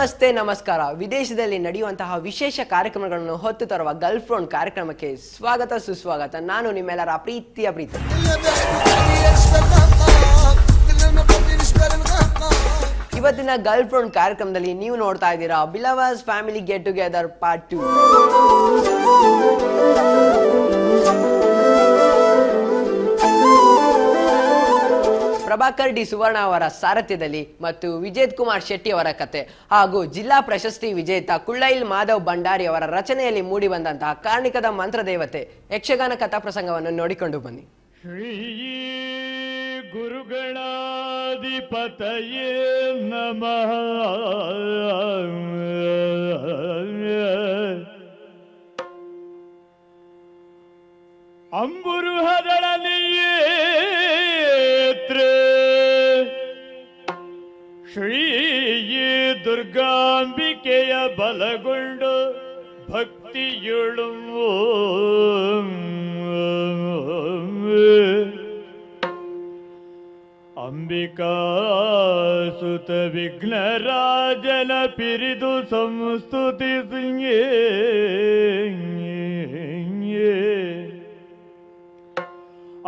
ನಮಸ್ತೆ, ನಮಸ್ಕಾರ. ವಿದೇಶದಲ್ಲಿ ನಡೆಯುವಂತಹ ವಿಶೇಷ ಕಾರ್ಯಕ್ರಮಗಳನ್ನು ಹೊತ್ತು ತರುವ ಗಲ್ಫ್ ರೌಂಡ್ ಕಾರ್ಯಕ್ರಮಕ್ಕೆ ಸ್ವಾಗತ, ಸುಸ್ವಾಗತ. ನಾನು ನಿಮ್ಮೆಲ್ಲರ ಪ್ರೀತಿಯ ಪ್ರೀತಿ. ಇವತ್ತಿನ ಗಲ್ಫ್ ರೌಂಡ್ ಕಾರ್ಯಕ್ರಮದಲ್ಲಿ ನೀವು ನೋಡ್ತಾ ಇದ್ದೀರಾ Billavas family get together part 2. Prabhakar D Suvarna ಅವರ ಸಾರಥ್ಯದಲ್ಲಿ ಮತ್ತು ವಿಜೇತ್ ಕುಮಾರ್ ಶೆಟ್ಟಿ ಅವರ ಕತೆ ಹಾಗೂ ಜಿಲ್ಲಾ ಪ್ರಶಸ್ತಿ ವಿಜೇತ ಕುಳ್ಳೈಲ್ ಮಾಧವ್ ಭಂಡಾರಿ ಅವರ ರಚನೆಯಲ್ಲಿ ಮೂಡಿಬಂದಂತಹ ಕಾರ್ಣಿಕದ ಮಂತ್ರದೇವತೆ ಯಕ್ಷಗಾನ ಕಥಾ ಪ್ರಸಂಗವನ್ನು ನೋಡಿಕೊಂಡು ಬನ್ನಿ. ಶ್ರೀ ಗುರುಗಣಾಧಿಪತಯೇ ನಮಃ. ಅಂಬುರುಹದಳ ನೇತ್ರ ಶ್ರೀ ದುರ್ಗಾಂಬಿಕೆಯ ಬಲಗೊಂಡು ಭಕ್ತಿಯುಳು ಅಂಬಿಕಾಸುತ ವಿಘ್ನರಾಜನ ಪಿರಿದು ಸಂಸ್ತುತಿಸಿ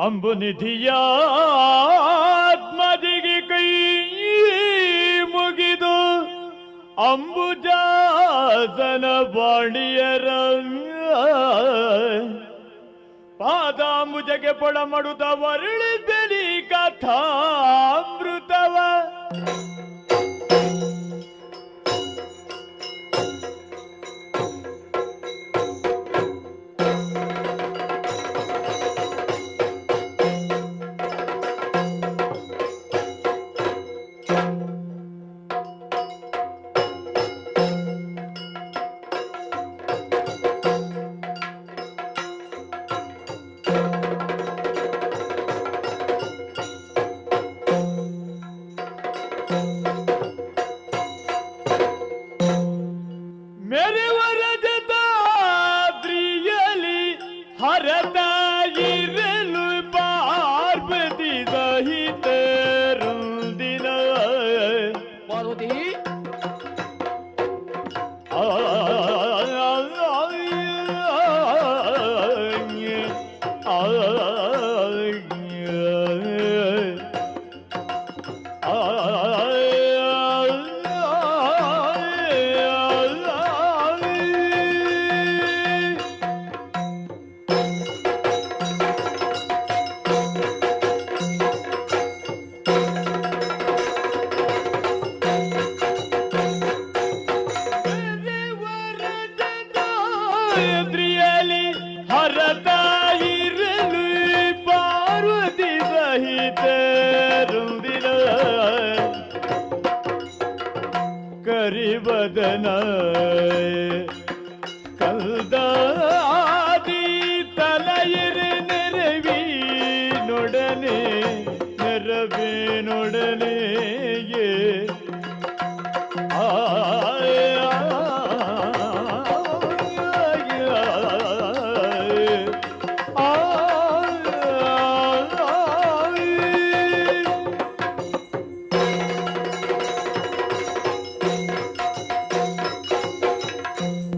ಅಂಬುನಿಧಿಯಾತ್ಮದಿಗೆ ಕೈ ಮುಗಿದು ಅಂಬುಜಾಸನ ವಾಣಿಯರ ಪಾದಾಂಬುಜಗೆ ಪೊಡಮಡುತ್ತ ವರಳಿದ್ದಲಿ ಕಥಾಮೃತವ. ಮೆರೆವರ ಜತಾದ್ರಿಯಲಿ ಹರತ ಇರಲು ಪಾರ್ವತಿ ಸಹಿತರುಂದಿನ ಪಾರ್ವತಿ. ಆ ದ್ರಿಯಲಿ ಹರತ ಇರಲು ಪಾರ್ವತಿ ಸಹಿತರುಂದಿನ ಕರಿಬದನ ಕಲ್ದಾದಿ ತಲೆಯಿರು ನೆರವಿನೊಡನೆ ನೆರವಿನೊಡನೆ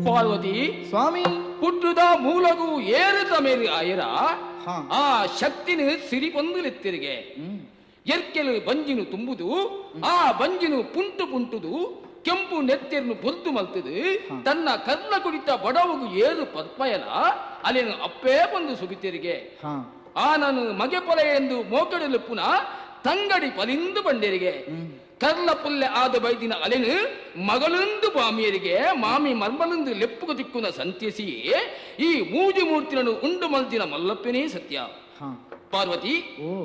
ಪಾರ್ವತಿ. ಸ್ವಾಮಿ. ಪುಟ್ಟುದ ಮೂಲಗು ಏರುತ ಮೇರು ಆಯಿರ ಆ ಶಕ್ತಿನ ಸಿರಿ ಪೊಂದುಲೆತ್ತಿರಿಗೆ ಎರ್ಕೆಲು ಬಂಜಿನು ತುಂಬುದು, ಆ ಬಂಜಿನು ಪುಂಟು ಪುಂಟುದು ಕೆಂಪು ನೆತ್ತೆರ್ನು ಬೊದ್ದು ಮಲ್ತದು ತನ್ನ ಕರ್ಣ ಕುಡಿತ ಬಡವಗು ಏರು ಪದ್ಮಯನ ಅಲೇನು ಅಪ್ಪೇ ಬಂದು ಸುಗಿತೆರಿಗೆ. ಆ ನಾನು ಮಗೆ ಪೊಲೆ ಎಂದು ಮೋಕಡಲು ಪುನಃ ತಂಗಡಿ ಪಲಿಂದು ಬಂಡೆರಿಗೆ ಕರ್ಲ ಪುಲ್ಲೆ ಆದ ಬೈದಿನ ಅಲೆನು ಮಗಳೆಂದು ಬಾಮಿಯರಿಗೆ ಮಾಮಿ ಮರ್ಮಲೆಂದು ಲೆಪ್ಪುಗ ತಿಕ್ಕುನ ಸಂತೇಸಿ ಈ ಮೂಜಿ ಮೂರ್ತಿನನ್ನು ಉಂಡು ಮಲ್ದಿನ ಮಲ್ಲಪ್ಪನೇ ಸತ್ಯ. ಪಾರ್ವತಿ,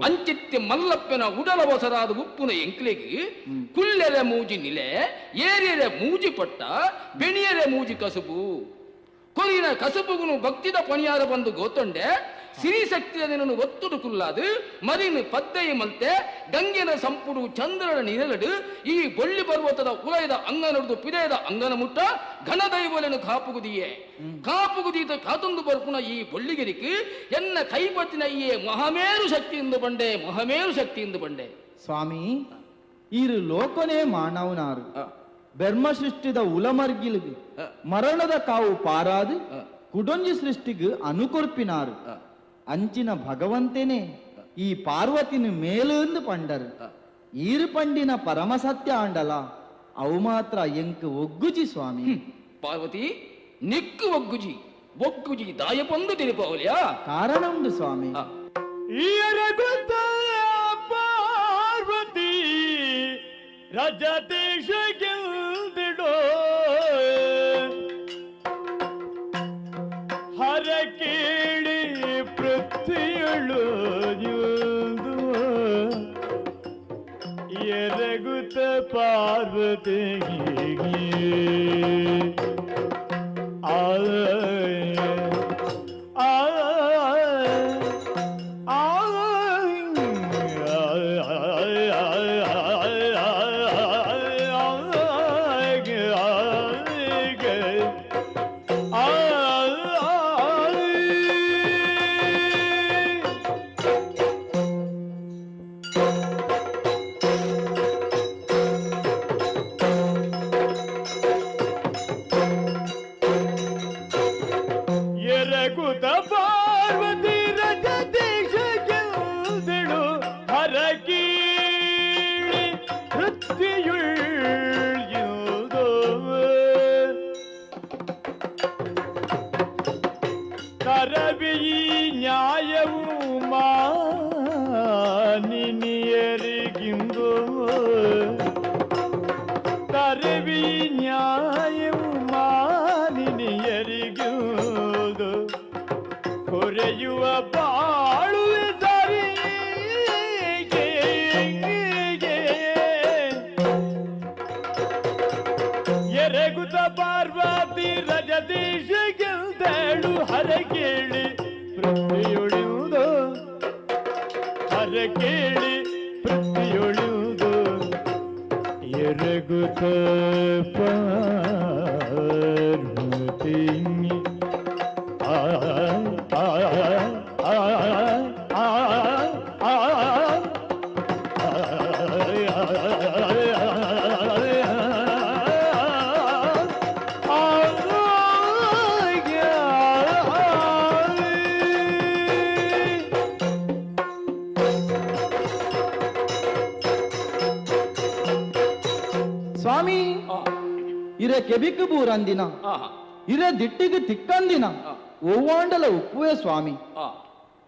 ಅಂಚಿತ್ಯ ಮಲ್ಲಪ್ಪನ ಉಡಲ ಒಸರಾದ ಉಪ್ಪುನ ಎಂಕ್ಲೆಗ್ ಕುಲ್ಲೆರೆ ಮೂಜಿ ನಿಲೆ, ಏರಿಯರೆ ಮೂಜಿ ಪಟ್ಟ, ಬೆಣಿಯರೆ ಮೂಜಿ ಕಸುಬು. ಕೊರಿನ ಕಸುಬುಗುನು ಭಕ್ತಿದ ಪಣಿಯಾರ ಬಂದು ಗೋತೊಂಡೆ ಸಿರಿ ಶಕ್ತಿಯ ನಿನ್ನನ್ನು ಒತ್ತುಡು ಕುಲ್ಲಾದು ಮರಿನ ಪದ್ದೆಯ ಮಂತೆ ಗಂಗೆನ ಸಂಪುಡು ಚಂದ್ರನ ನಿರಲಡು ಈ ಬೊಳ್ಳಿ ಪರ್ವತದ ಉಲಯದ ಅಂಗನೊಡ್ದು ಪಿದಯದ ಅಂಗನ ಮುಟ್ಟ ಘನದೈವಲೆನು ಕಾಪುಗುದಿಯೇ ಕಾಪುಗುದೀತ ಕಾತೊಂದು ಬರ್ಪುನ ಈ ಬೊಳ್ಳಿಗಿರಿಕ್ ಎನ್ನ ಕೈಪತ್ತಿನ ಈ ಮಹಮೇರು ಶಕ್ತಿಯಿಂದ ಬಂಡೆ, ಮಹಮೇರು ಶಕ್ತಿಯಿಂದ ಬಂಡೆ. ಸ್ವಾಮಿ, ಈರು ಲೋಕನೇ ಮಾನವನಾರು. ಬೆರ್ಮ ಸೃಷ್ಟಿದ ಉಲಮರ್ಗಿಲ್ಗ್ ಮರಣದ ಕಾವು ಪಾರಾದು ಕುಡೊಂಜಿ ಸೃಷ್ಟಿಗ್ ಅನುಕೊರ್ಪಿನಾರು. ಅಂಚಿನ ಭಗವಂತನೇ ಈ ಪಾರ್ವತಿನ ಮೇಲುಂದು ಪಂಡರು. ಈರು ಪಂಡಿನ ಪರಮಸತ್ಯ ಆಂಡಲ ಅವು ಮಾತ್ರ ಎಂಕ್ ಒಗ್ಗುಜಿ ಸ್ವಾಮಿ. ಪಾರ್ವತಿ, ನಿಕ್ಕು ಒಗ್ಗುಜಿ ಒಗ್ಗುಜಿ ದಾಯಪೊಂದು ತಿಳಿಪವಲ್ಯಾ? ಕಾರಣ ಉಂಡು ಸ್ವಾಮಿ. ಎರಗುತ್ತ ಪಾರ್ವತಿ ರಜತೇಶ ಗೆಲ್ದಿಡೋ ಹರ ಕೇಳಿ ಪೃಥ್ವಿಯಳು ಎರಗುತ್ತ ಪಾರ್ವತಿ. ಆ ಆ ಆ ಎರಗುತ ಪಾರ್ವತಿ ರಜದೇಶ ಗೆಲ್ದಿಡು ಹರ ಕೀಳಿ ಪೃಥ್ವಿಯುಳ್ಯುದು ತರವಿ ನ್ಯಾಯವು ಮಾನಿನಿಯರಿಗಿಂದು ತರವಿ ನ್ಯಾಯವು ಮಾನಿನಿಯರಿಗಿಂದು ಕೊರೆಯುವ ಬಾಳು ಸರಿಗೆ. ಎರಗುತ ಪಾರ್ವತಿ ರಜದೀಶ ಗೆಲ್ದೇಳು ಹರ ಕೇಳಿ ಪೃಥ್ವಿಯೊಳಿಯುವುದು ಹರ ಕೇಳಿ ಪೃಥ್ವಿಯೊಳಿಯುವುದು ಎರಗುತ ಪಾರ್ವತಿ. ಆ ಆ ಆ ಆ ಆ ಸ್ವಾಮಿ, ಇರೆ ಕೆಬಿಕ್ ಬೂರಂದಿನ, ಇರೆ ದಿಟ್ಟಿಗೆ ತಿಕ್ಕಂದಿನ ಓವಾಂಡಲ ಉಪ್ಪುವೆ ಸ್ವಾಮಿ.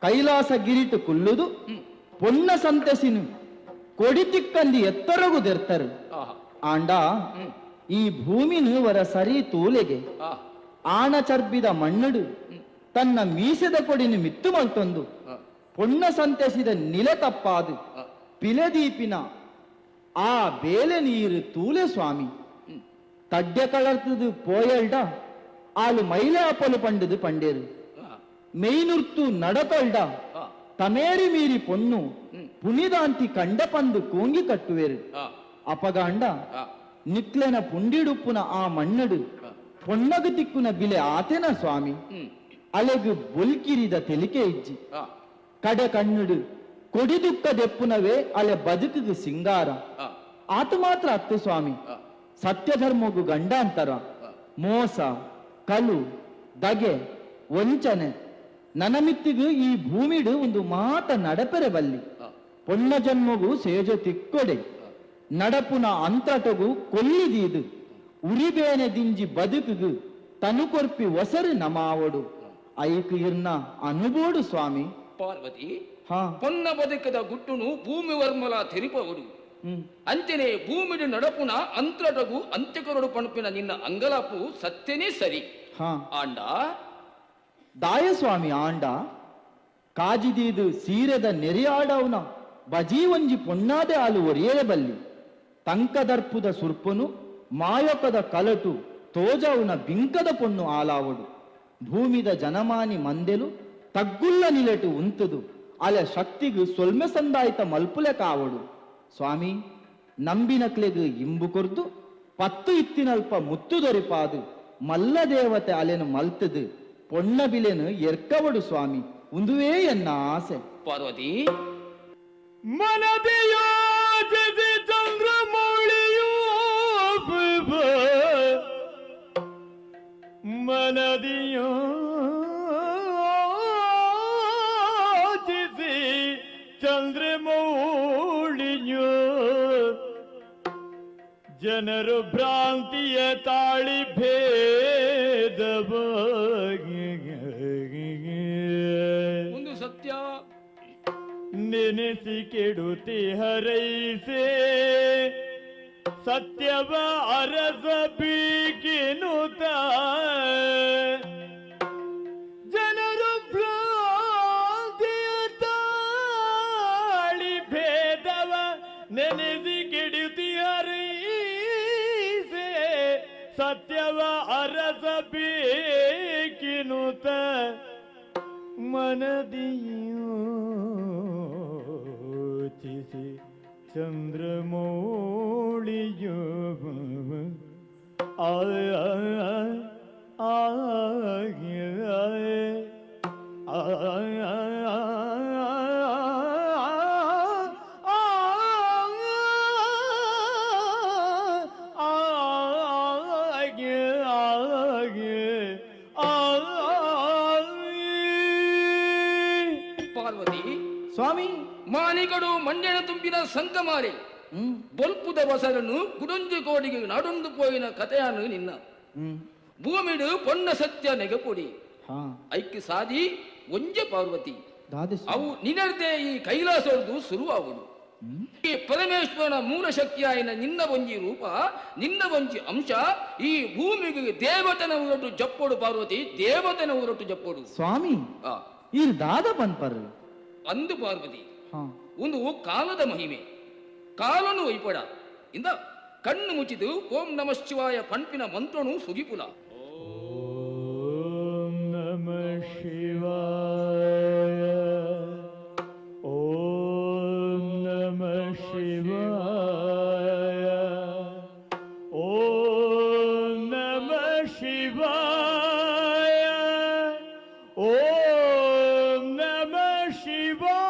ಕೈಲಾಸ ಗಿರಿಟು ಕುಲ್ಲುದು ಪೊನ್ನ ಸಂತೆಸಿನು ಕೊಡಿ ತಿಕ್ಕಂದಿ ಎತ್ತರಗು ದೆರ್ತರು. ಆಂಡ ಈ ಭೂಮಿನು ವರ ಸರಿ ತೂಲೆಗೆ ಆಣ ಚರ್ಬಿದ ಮಣ್ಣುಡು ತನ್ನ ಮೀಸೆದ ಕೊಡಿನ ಮಿತ್ತು ಮಲ್ತೊಂದು ಪೊನ್ನ ಸಂತೆಸಿದ ನಿಲೆ ತಪ್ಪಾದು ಪಿಲೆದೀಪಿನ ಆ ಬೇಲೆ ನೀರು ತೂಲೆ ಸ್ವಾಮಿ. ತಡ್ಯ ಕಳರ್ತದು ಪೋಯಲ್ಡ ಆಲು ಮೈಲೆ ಅಪಲು ಪಂಡದು ಪಂಡೇರು. ಮೆಯ್ನುರ್ತು ನಡತೊಲ್ಡ ತಮೇರಿ ಮೀರಿ ಪೊಣ್ಣು ಪುಣಿದಾಂತಿ ಕಂಡ ಪಂದು ಕೋಂಗಿ ಕಟ್ಟುವೇರು. ಅಪಗಾಂಡ ನಿಕ್ಲೆನ ಪುಂಡಿಡುಪ್ಪುನ ಆ ಮಣ್ಣಡು ಪೊಣ್ಣಗು ತಿಕ್ಕುನ ಬಿಲೆ ಆತೆನ ಸ್ವಾಮಿ? ಅಲೆಗು ಬೊಲ್ಕಿರಿದ ತೆಲಿಕೆ ಇಜ್ಜಿ. ಕಡೆ ಕಣ್ಣುಡು ಕೊಡಿದುಕ್ಕ ದೆಪ್ಪುನವೇ ಅಲೆ ಬದುಕುಗು ಸಿಂಗಾರ. ಆತ ಮಾತ್ರ ಅತ್ತು ಸ್ವಾಮಿ, ಸತ್ಯಧರ್ಮಗು ಗಂಡಾಂತರ, ಮೋಸ, ಕಲು, ದಗೆ, ವಂಚನೆ ನನಮಿತ್ತಿಗು ಈ ಭೂಮಿಡು ಒಂದು ಮಾತ ನಡಪೆರೆ ಬಲ್ಲಿ. ಪೊಣ್ಣ ಜನ್ಮಗು ಸೇಜ ತಿಕ್ಕೊಡೆ ನಡಪುನ ಅಂತಟಗು ಕೊಲ್ಲಿದೀದು ಉರಿಬೇನೆ ದಿಂಜಿ ಬದುಕುಗು ತನು ಕೊರ್ಪಿ ಒಸರು ನಮಾವಡು ಐಕು ಇರ್ನ ಅನುಬೋಡು ಸ್ವಾಮಿ. ಪಾರ್ವತಿ, ಹಾ. ಪೊನ್ನ ಬದುಕದ ಗುಟ್ಟುನು ಭೂಮಿ ವರ್ಮಲ ತೆರಿಪವರು. ಅಂತೆನೆ ಭೂಮಿಡು ನಡಪುನ ಅಂತ್ರಟಗು ಅಂತ್ಯಕರಡು ಪಣಪಿನ ನಿನ್ನ ಅಂಗಲಾಪು ಸತ್ಯನೇ ಸರಿ. ಆಂಡ ದಾಯಸ್ವಾಮಿ, ಆಂಡ ಕಾಜಿದೀದು ಸೀರೆದ ನೆರಿಯಾಡವನ ಬಜೀ ಒಂಜಿ ಪೊಣ್ಣಾದೆ ಆಲು ಒರಿಯರೆ ಬಲ್ಲಿ. ತಂಕದರ್ಪುದ ಸುರ್ಪುನು ಮಾಯೊಕದ ಕಲಟು ತೋಜವುನ ಬಿಂಕದ ಪೊಣ್ಣು ಆಲಾವಡು. ಭೂಮಿದ ಜನಮಾನಿ ಮಂದೆಲು ತಗ್ಗುಲ್ಲ ನಿಲೆಟು ಉಂತುದು ಅಲೆ ಶಕ್ತಿಗು ಸೊಲ್ಮೆ ಸಂದಾಯ್ತ ಮಲ್ಪುಲೆ ಕಾವಡು. ಸ್ವಾಮಿ, ನಂಬಿನಕ್ಲೆಗು ಇಂಬು ಕೊರ್ದು ಪತ್ತು ಇತ್ತಿನಲ್ಪ ಮುತ್ತು ದೊರಿಪಾದು ಮಲ್ಲ ದೇವತೆ ಅಲೆನು ಮಲ್ತದು ಪೊಣ್ಣ ಬಿಲೆನು ಎರ್ಕವಡು ಸ್ವಾಮಿ. ಉಂದುವೇ ಎನ್ನ ಆಸೆ. ಪಾರ್ವತಿ, ಮನದಿ ಯೋಚಿಸಿ ಚಂದ್ರಮೌಳಿಯು. ಮನದಿಯೋಚಿಸಿ ಚಂದ್ರಮೌಳಿಯು ಜನರು ಭ್ರಾಂತಿಯ ತಾಳಿ ಭೇದವ. ಒಂದು ಸತ್ಯ. ನೆನೆಸಿ ಕೆಡುತ್ತಿ ಹರೈಸೆ ಸತ್ಯವ ಅರಸ ಬೀಗಿನುತ. ಜನರು ಭ್ರಾಂತಿಯ ತಾಳಿ ಭೇದವ ನೆನೆಸಿ ಕೆಡುತ್ತಿ ಹರೈಸೆ ಸತ್ಯವ ಅರಸ ಬೇಕಿನುತ. ಮನದಿಯೋಚಿಸಿ ಚಂದ್ರಮೌಳಿಯು ಆ ಆ ಪಾರ್ವತಿ. ಸ್ವಾಮಿ. ಮಾನಿಗಡು ಮಂಡ್ಯನ ತುಂಬಿನ ಸಂಕಮಾರಿ ಬೊಲ್ಪುದ ಬಸರನ್ನು ಕುಡೊಂಜು ಕೋಡಿಗೆ ನಾಡೊಂದು ಪೋಯಿನ ಕಥೆಯನ್ನು ನಿನ್ನ ಭೂಮಿಡು ಪೊನ್ನ ಸತ್ಯ ನೆಗಪೊಡಿ. ಐಕ್ಯ ಸಾದಿ ಒಂಜೆ ಪಾರ್ವತಿ. ದಾದೆ? ಅವು ನಿನರ್ದೆ ಈ ಕೈಲಾಸೊರ್ದು ಶುರುವಾಗುಡು. ಈ ಪರಮೇಶ್ವರನ ಮೂಲ ಶಕ್ತಿಯಾಯಿನ ನಿನ್ನ ಒಂಜಿ ರೂಪ, ನಿನ್ನ ಒಂಜಿ ಅಂಶ ಈ ಭೂಮಿಗೆ ದೇವತನ ಉರಟು ಜಪ್ಪೊಡು ಪಾರ್ವತಿ, ದೇವತನ ಉರಟು ಜಪ್ಪೊಡು. ಸ್ವಾಮಿ. ಈರ್ ದಾದ ಪನ್ಪರ್? ಅಂದು ಪಾರ್ವತಿ, ಒಂದು ಕಾಲದ ಮಹಿಮೆ, ಕಾಲನು ಒಯ್ಪಡ ಇಂದ ಕಣ್ಣು ಮುಚ್ಚಿದು ಓಂ ನಮ ಶಿವಾಯ ಪಂಪಿನ ಮಂತ್ರನು ಸುಗಿಪುಲ. ಓಂ ನಮ ಶಿವಾಯ, ಓಂ ನಮ ಶಿವಾಯ, ಓಂ ನಮ ಶಿವಾಯ, ಓಂ ನಮ ಶಿವಾಯ.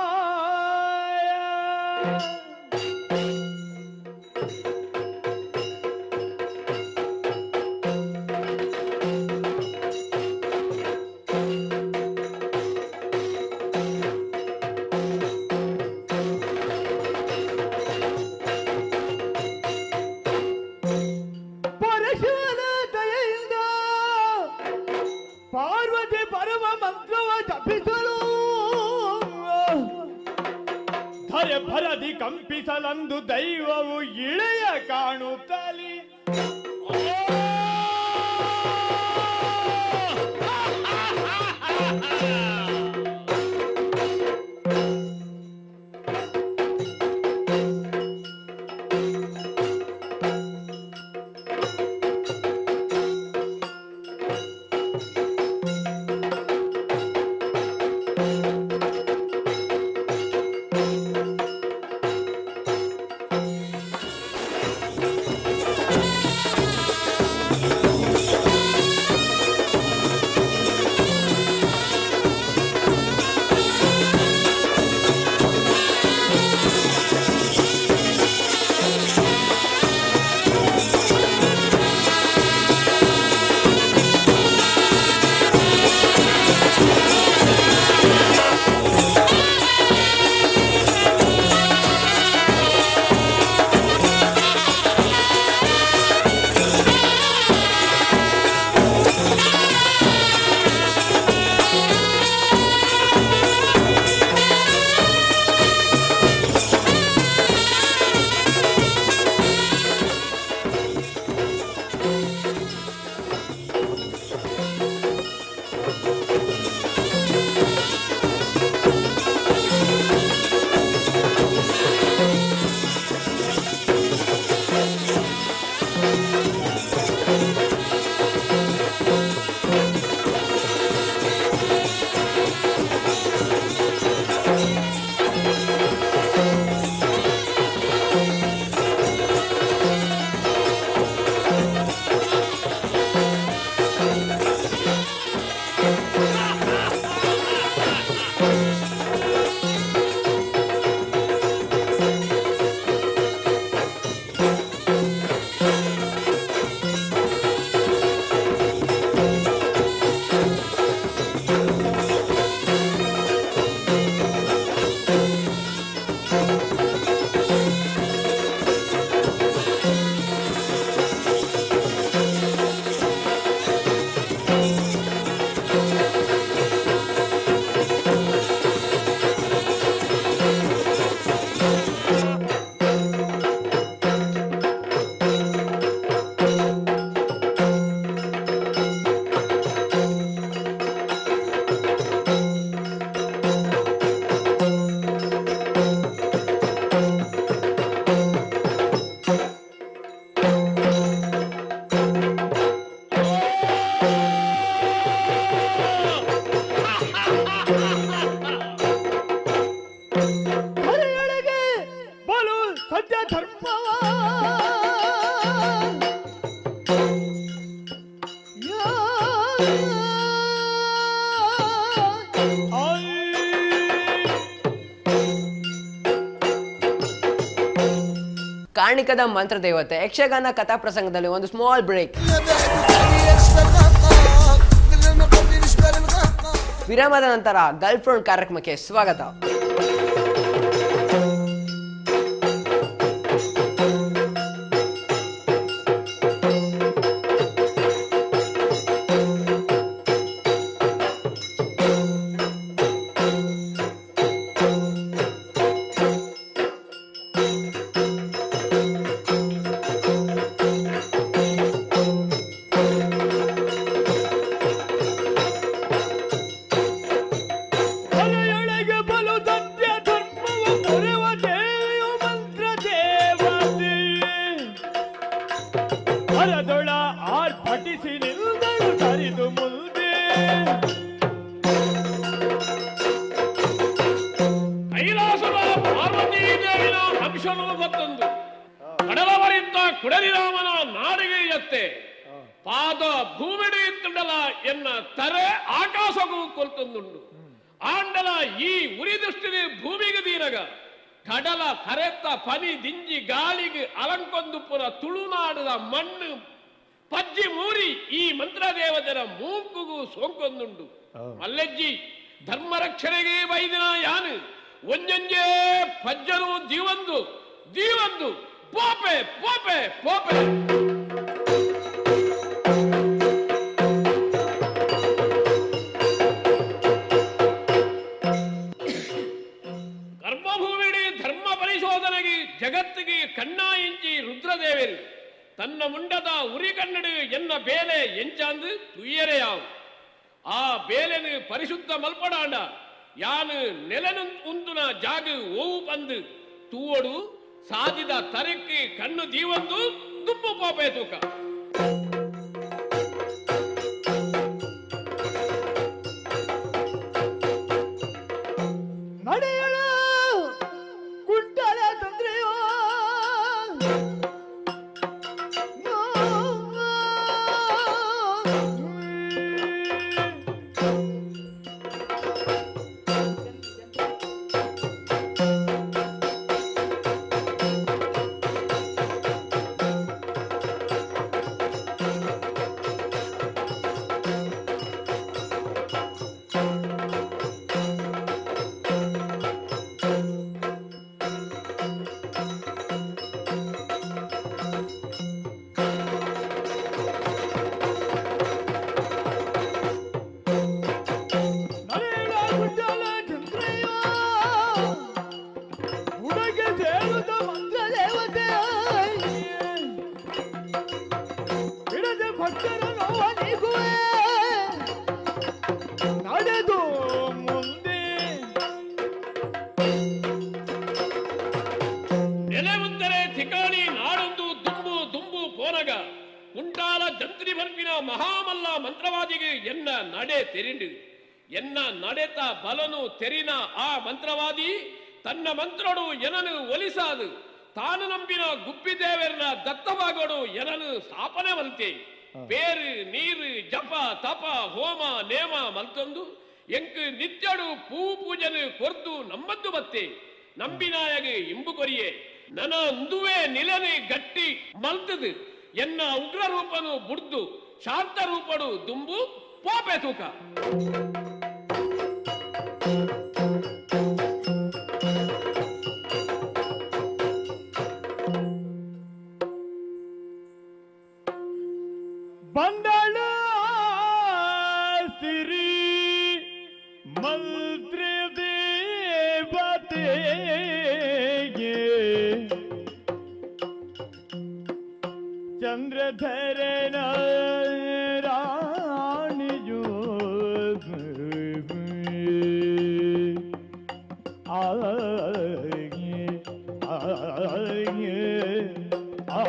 ಪರಶಿವನ ದಯೆಯಿಂದ ಪಾರ್ವತಿ ಪರಮ ಮಂತ್ರವ ಜಪಿಸಲು ಧರೆ ಭರದಿ ಕಂಪಿಸಲಂದು ದೈವವು ಇಳೆಯ ಕಾಣುತ್ತಲಿ. ಕಾರ್ಣಿಕದ ಮಂತ್ರದೇವತೆ ಯಕ್ಷಗಾನ ಕಥಾ ಪ್ರಸಂಗದಲ್ಲಿ ಒಂದು ಸ್ಮಾಲ್ ಬ್ರೇಕ್. ವಿರಾಮದ ನಂತರ ಗರ್ಲ್ ಫ್ರೆಂಡ್ ಕಾರ್ಯಕ್ರಮಕ್ಕೆ ಸ್ವಾಗತ. ಹೊರೆಯೊಳಗೆ ಬಲು ಸತ್ಯ ಧರ್ಮವು ಪೊರೆವ ದೇವಿಯು ಮಂತ್ರ ದೇವತೆ. ಹೊರದೊಳ ಆರ್ಭಟಿಸಿ ನಿಲ್ದಳು ಸರಿದು ಮುಂದೆ. ಕೈಲಾಸದ ಪಾರ್ವತೀ ದೇವಿನ ಅಂಶನು ಮತ್ತೊಂದು ಕಡಲವರಿಂದ ಕುಡಲಿರಾಮನ ನಾಡಿಗೆ ಎತ್ತೆ ಪಾದ ಭೂಮಿಡಿ ಇತ್ತುಂಡಲ ಎನ್ನ ತರೆ ಆಕಾಶಗೂ ಕೊಲ್ತೊಂದುಂಡು. ಆಂಡಲ ಈ ಉರಿ ದೃಷ್ಟಿಗೆ ಭೂಮಿಗೆ ದೀನಗ ಕಡಲ ಕರೆತ್ತ ಪನಿ ದಿಂಜಿ ಗಾಳಿಗೆ ಅಲಂಕೊಂದು ಪುರ ತುಳುನಾಡದ ಮಣ್ಣು ಪಜ್ಜಿ ಮೂರಿ ಈ ಮಂತ್ರದೇವತೆರ ಮೂಕುಗೂ ಸೋಂಕೊಂದುಂಡು. ಮಲ್ಲೆಜ್ಜಿ, ಧರ್ಮ ರಕ್ಷಣೆಗೆ ಬೈದಿನ ಯಾನು ಒಂಜೊಂಜೇ ಪಜ್ಜನು ಜೀವಂದು ಜೀವಂದು ಪೋಪೆ ಪೋಪೆ ಪೋಪೆ. ಕರ್ಮಭೂಮಿಡಿ ಧರ್ಮ ಪರಿಶೋಧನೆಗೆ ಜಗತ್ತಿಗೆ ಕಣ್ಣಾಯಿಂಚಿ ರುದ್ರದೇವರು ತನ್ನ ಮುಂಡದ ಉರಿ ಕನ್ನಡು ಎನ್ನ ಬೇಲೆ ಎಂಚಾಂದು ತುಯ್ಯರೆಯಾವು. ಆ ಬೇಲೆನು ಪರಿಶುದ್ಧ ಮಲ್ಪಡಾಂಡ ಯಾನು ನೆಲನು ಉಂದುನ ಜಾಗ ಓವು ಪಂದು ತೂವಡು. ಸಾದಿದ ತರಕ್ಕೆ ಕಣ್ಣು ದೀವಂದು ದುಪ್ಪು ಪಾಪೆ ತೂಕ. ನಡೆಯಳ ಕುಂಟಳ ತಂದ್ರೆಯೋ. ನಡೆಯಳ ಕುಂಟಳ ಚಂದ್ರೆಯೋ, ಉಡಗೆ ಸೇರುತ್ತ ಮಂತ್ರ ದೇವತೆ. ಬಿಡದೆ ಭಕ್ತರ ನೋವ ನೀಗುವೆ, ನಡೆದು ಮುಂದೆ. ನೆಲೆ ಉಂದರೆ ತಿಕಾಣಿ ನಾಡೊಂದು ದುಂಬು ದುಂಬು ಪೋನಗ ಕುಂಟಾಲ ಜಂತ್ರಿ ಬರ್ಪಿನ ಮಹಾಮಲ್ಲ ಮಂತ್ರವಾದಿಗೆ ಎನ್ನ ನಡೆ ತೆರಿಂಡು. ಎನ್ನ ನಡೆತ ಬಲನು ತೆರಿನ ಆ ಮಂತ್ರವಾದಿ ತನ್ನ ಮಂತ್ರಡು ಎನನು ಒಲಿಸಾದು ತಾನು ನಂಬಿನ ಗುಬ್ಬಿ ದೇವರನ ದತ್ತವಾಗೋಡು ಎನನು ಸ್ಥಾಪನೆ ಮಲ್ತೆ. ಬೇರು ನೀರು ಜಪ ತಪ ಹೋಮ ನೇಮ ಮಲ್ತೊಂದು ಎಂಕ್ ನಿತ್ಯಡು ಪೂ ಪೂಜನು ಕೊರ್ದು ನಮ್ಮದ್ದು ಬತ್ತೆ. ನಂಬಿನಾಯಗ ಇಂಬು ಕೊರಿಯೆ. ನನ ಅಂದುವೆ ನಿಲನೆ ಗಟ್ಟಿ ಮಲ್ತದು ಎನ್ನ ಉಗ್ರ ರೂಪನು ಬುಡ್ದು ಶಾಂತ ರೂಪಡು ದುಂಬು ಪೋಪೆ ತೂಕ. ಬಂದಳ ಸಿರಿ ಮಂತ್ರ ದೇವತೆಗೆ, ಚಂದ್ರಧರನ ರಾಣಿಯು ಆಗಿ ಆಗಿ ಆ.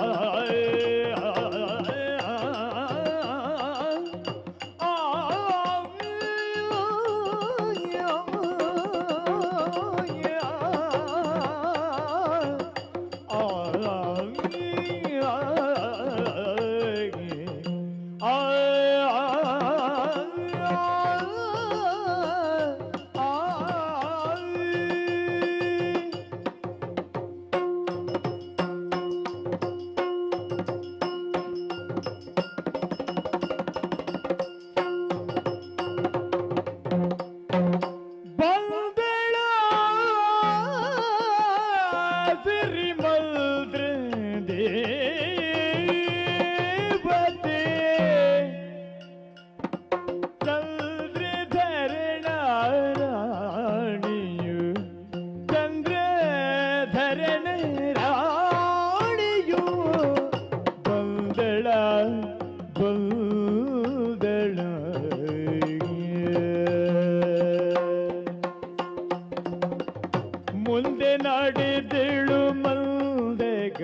ಮುಂದೆ ನಡೆದಳು ಮಂದಗಾಮಿನಿ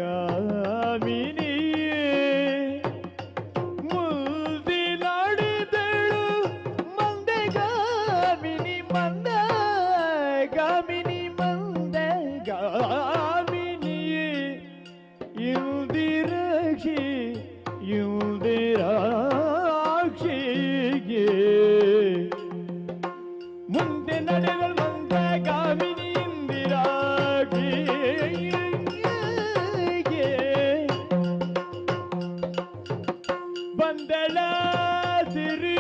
ಮುಂದೆ ನಡೆದಳು ಮಂದಗಾಮಿನಿ ಮಂದಗಾಮಿನಿ ಮಂದಗಾಮಿನಿ ಇಂದಿರಾಕ್ಷಿ ಇಂದಿರಾಕ್ಷಿಗೆ ಮುಂದೆ ನಡೆದಳು ಮಂದಗಾಮಿನಿ ಇಂದಿರಾಕ್ಷಿಗೆ ಬಂದಳ ಸಿರಿ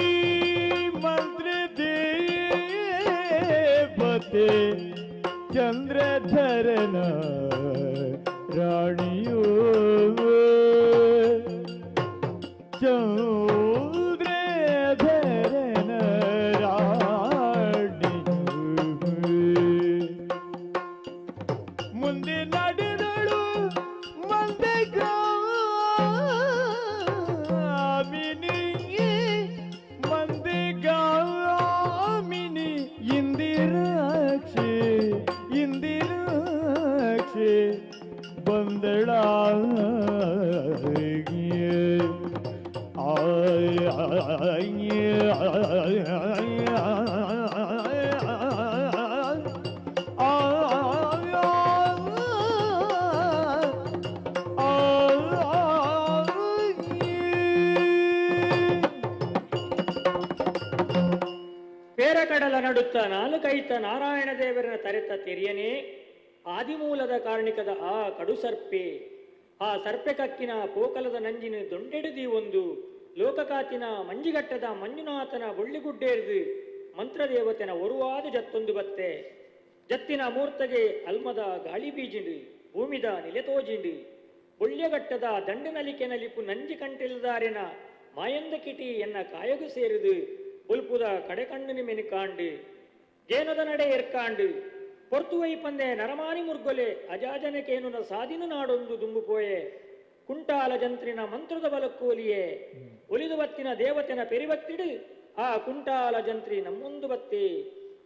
ಮಂತ್ರ ದೇವತೆ ಚಂದ್ರಧರನ ರಾಣಿಯೋ ಚಂದ್ರಧರನ ರಾಣಿಯೋ ಮುಂದೆ ನಡೆದಳು ಮಂದಗಾಮಿನಿ ಮಂದಗಾಮಿನಿ ಇಂದಿರಾಕ್ಷಿ ಇಂದಿರಾಕ್ಷಿ ಬಂದಳ ಪೇರಕಡಲ ನಡುತ್ತ ನಾಲ್ಕೈತ ನಾರಾಯಣ ದೇವರನ ತರೆತ ತೆರಿಯನೇ ಆದಿಮೂಲದ ಕಾರ್ಣಿಕದ ಆ ಕಡು ಸರ್ಪೆ ಆ ಸರ್ಪೆ ಕಕ್ಕಿನ ಪೋಕಲದ ನಂಜಿನ ದೊಂಡೆಡುದಿ ಒಂದು ಲೋಕಕಾತಿನ ಮಂಜಿಗಟ್ಟದ ಮಂಜುನಾಥನ ಬೊಳ್ಳಿಗುಡ್ಡೇರಿದು ಮಂತ್ರದೇವತೆನ ಒರುವಾದ ಜತ್ತೊಂದು ಬತ್ತೆ ಜತ್ತಿನ ಮೂರ್ತಗೆ ಅಲ್ಮದ ಗಾಳಿ ಬೀಜಿಂಡು ಭೂಮಿದ ನಿಲೆ ತೋಜಿಂಡು ಬೊಳ್ಳ್ಯಗಟ್ಟದ ದಂಡನಲಿಕೆ ನಲಿಪು ನಂಜಿ ಕಂಟಿಲ್ದಾರೆನ ಮಾಯಂದ ಕಿಟಿ ಎನ್ನ ಕಾಯಗು ಸೇರಿದು ಬೊಲ್ಪುದ ಕಡೆಕಣ್ಣಿನ ಮೆನುಕಾಂಡು ಜೇನದ ನಡೆ ಎರ್ಕಾಂಡು ಪೊರ್ತುವೈ ಪಂದೆ ನರಮಾನಿ ಮುರ್ಗೊಲೆ ಅಜಾಜನಕೇನುನ ಸಾದಿನ ನಾಡೊಂದು ದುಂಬುಪೋಯೆ ಕುಂಟಾಲ ಜಂತ್ರಿನ ಮಂತ್ರದ ಬಲಕ್ಕೋಲಿಯೇ ಒಲಿದು ಬತ್ತಿನ ದೇವತೆನ ಪೆರಿಬತ್ತಿಡು ಆ ಕುಂಟಾಲ ಜಂತ್ರಿ ನಮ್ಮೊಂದು ಬತ್ತಿ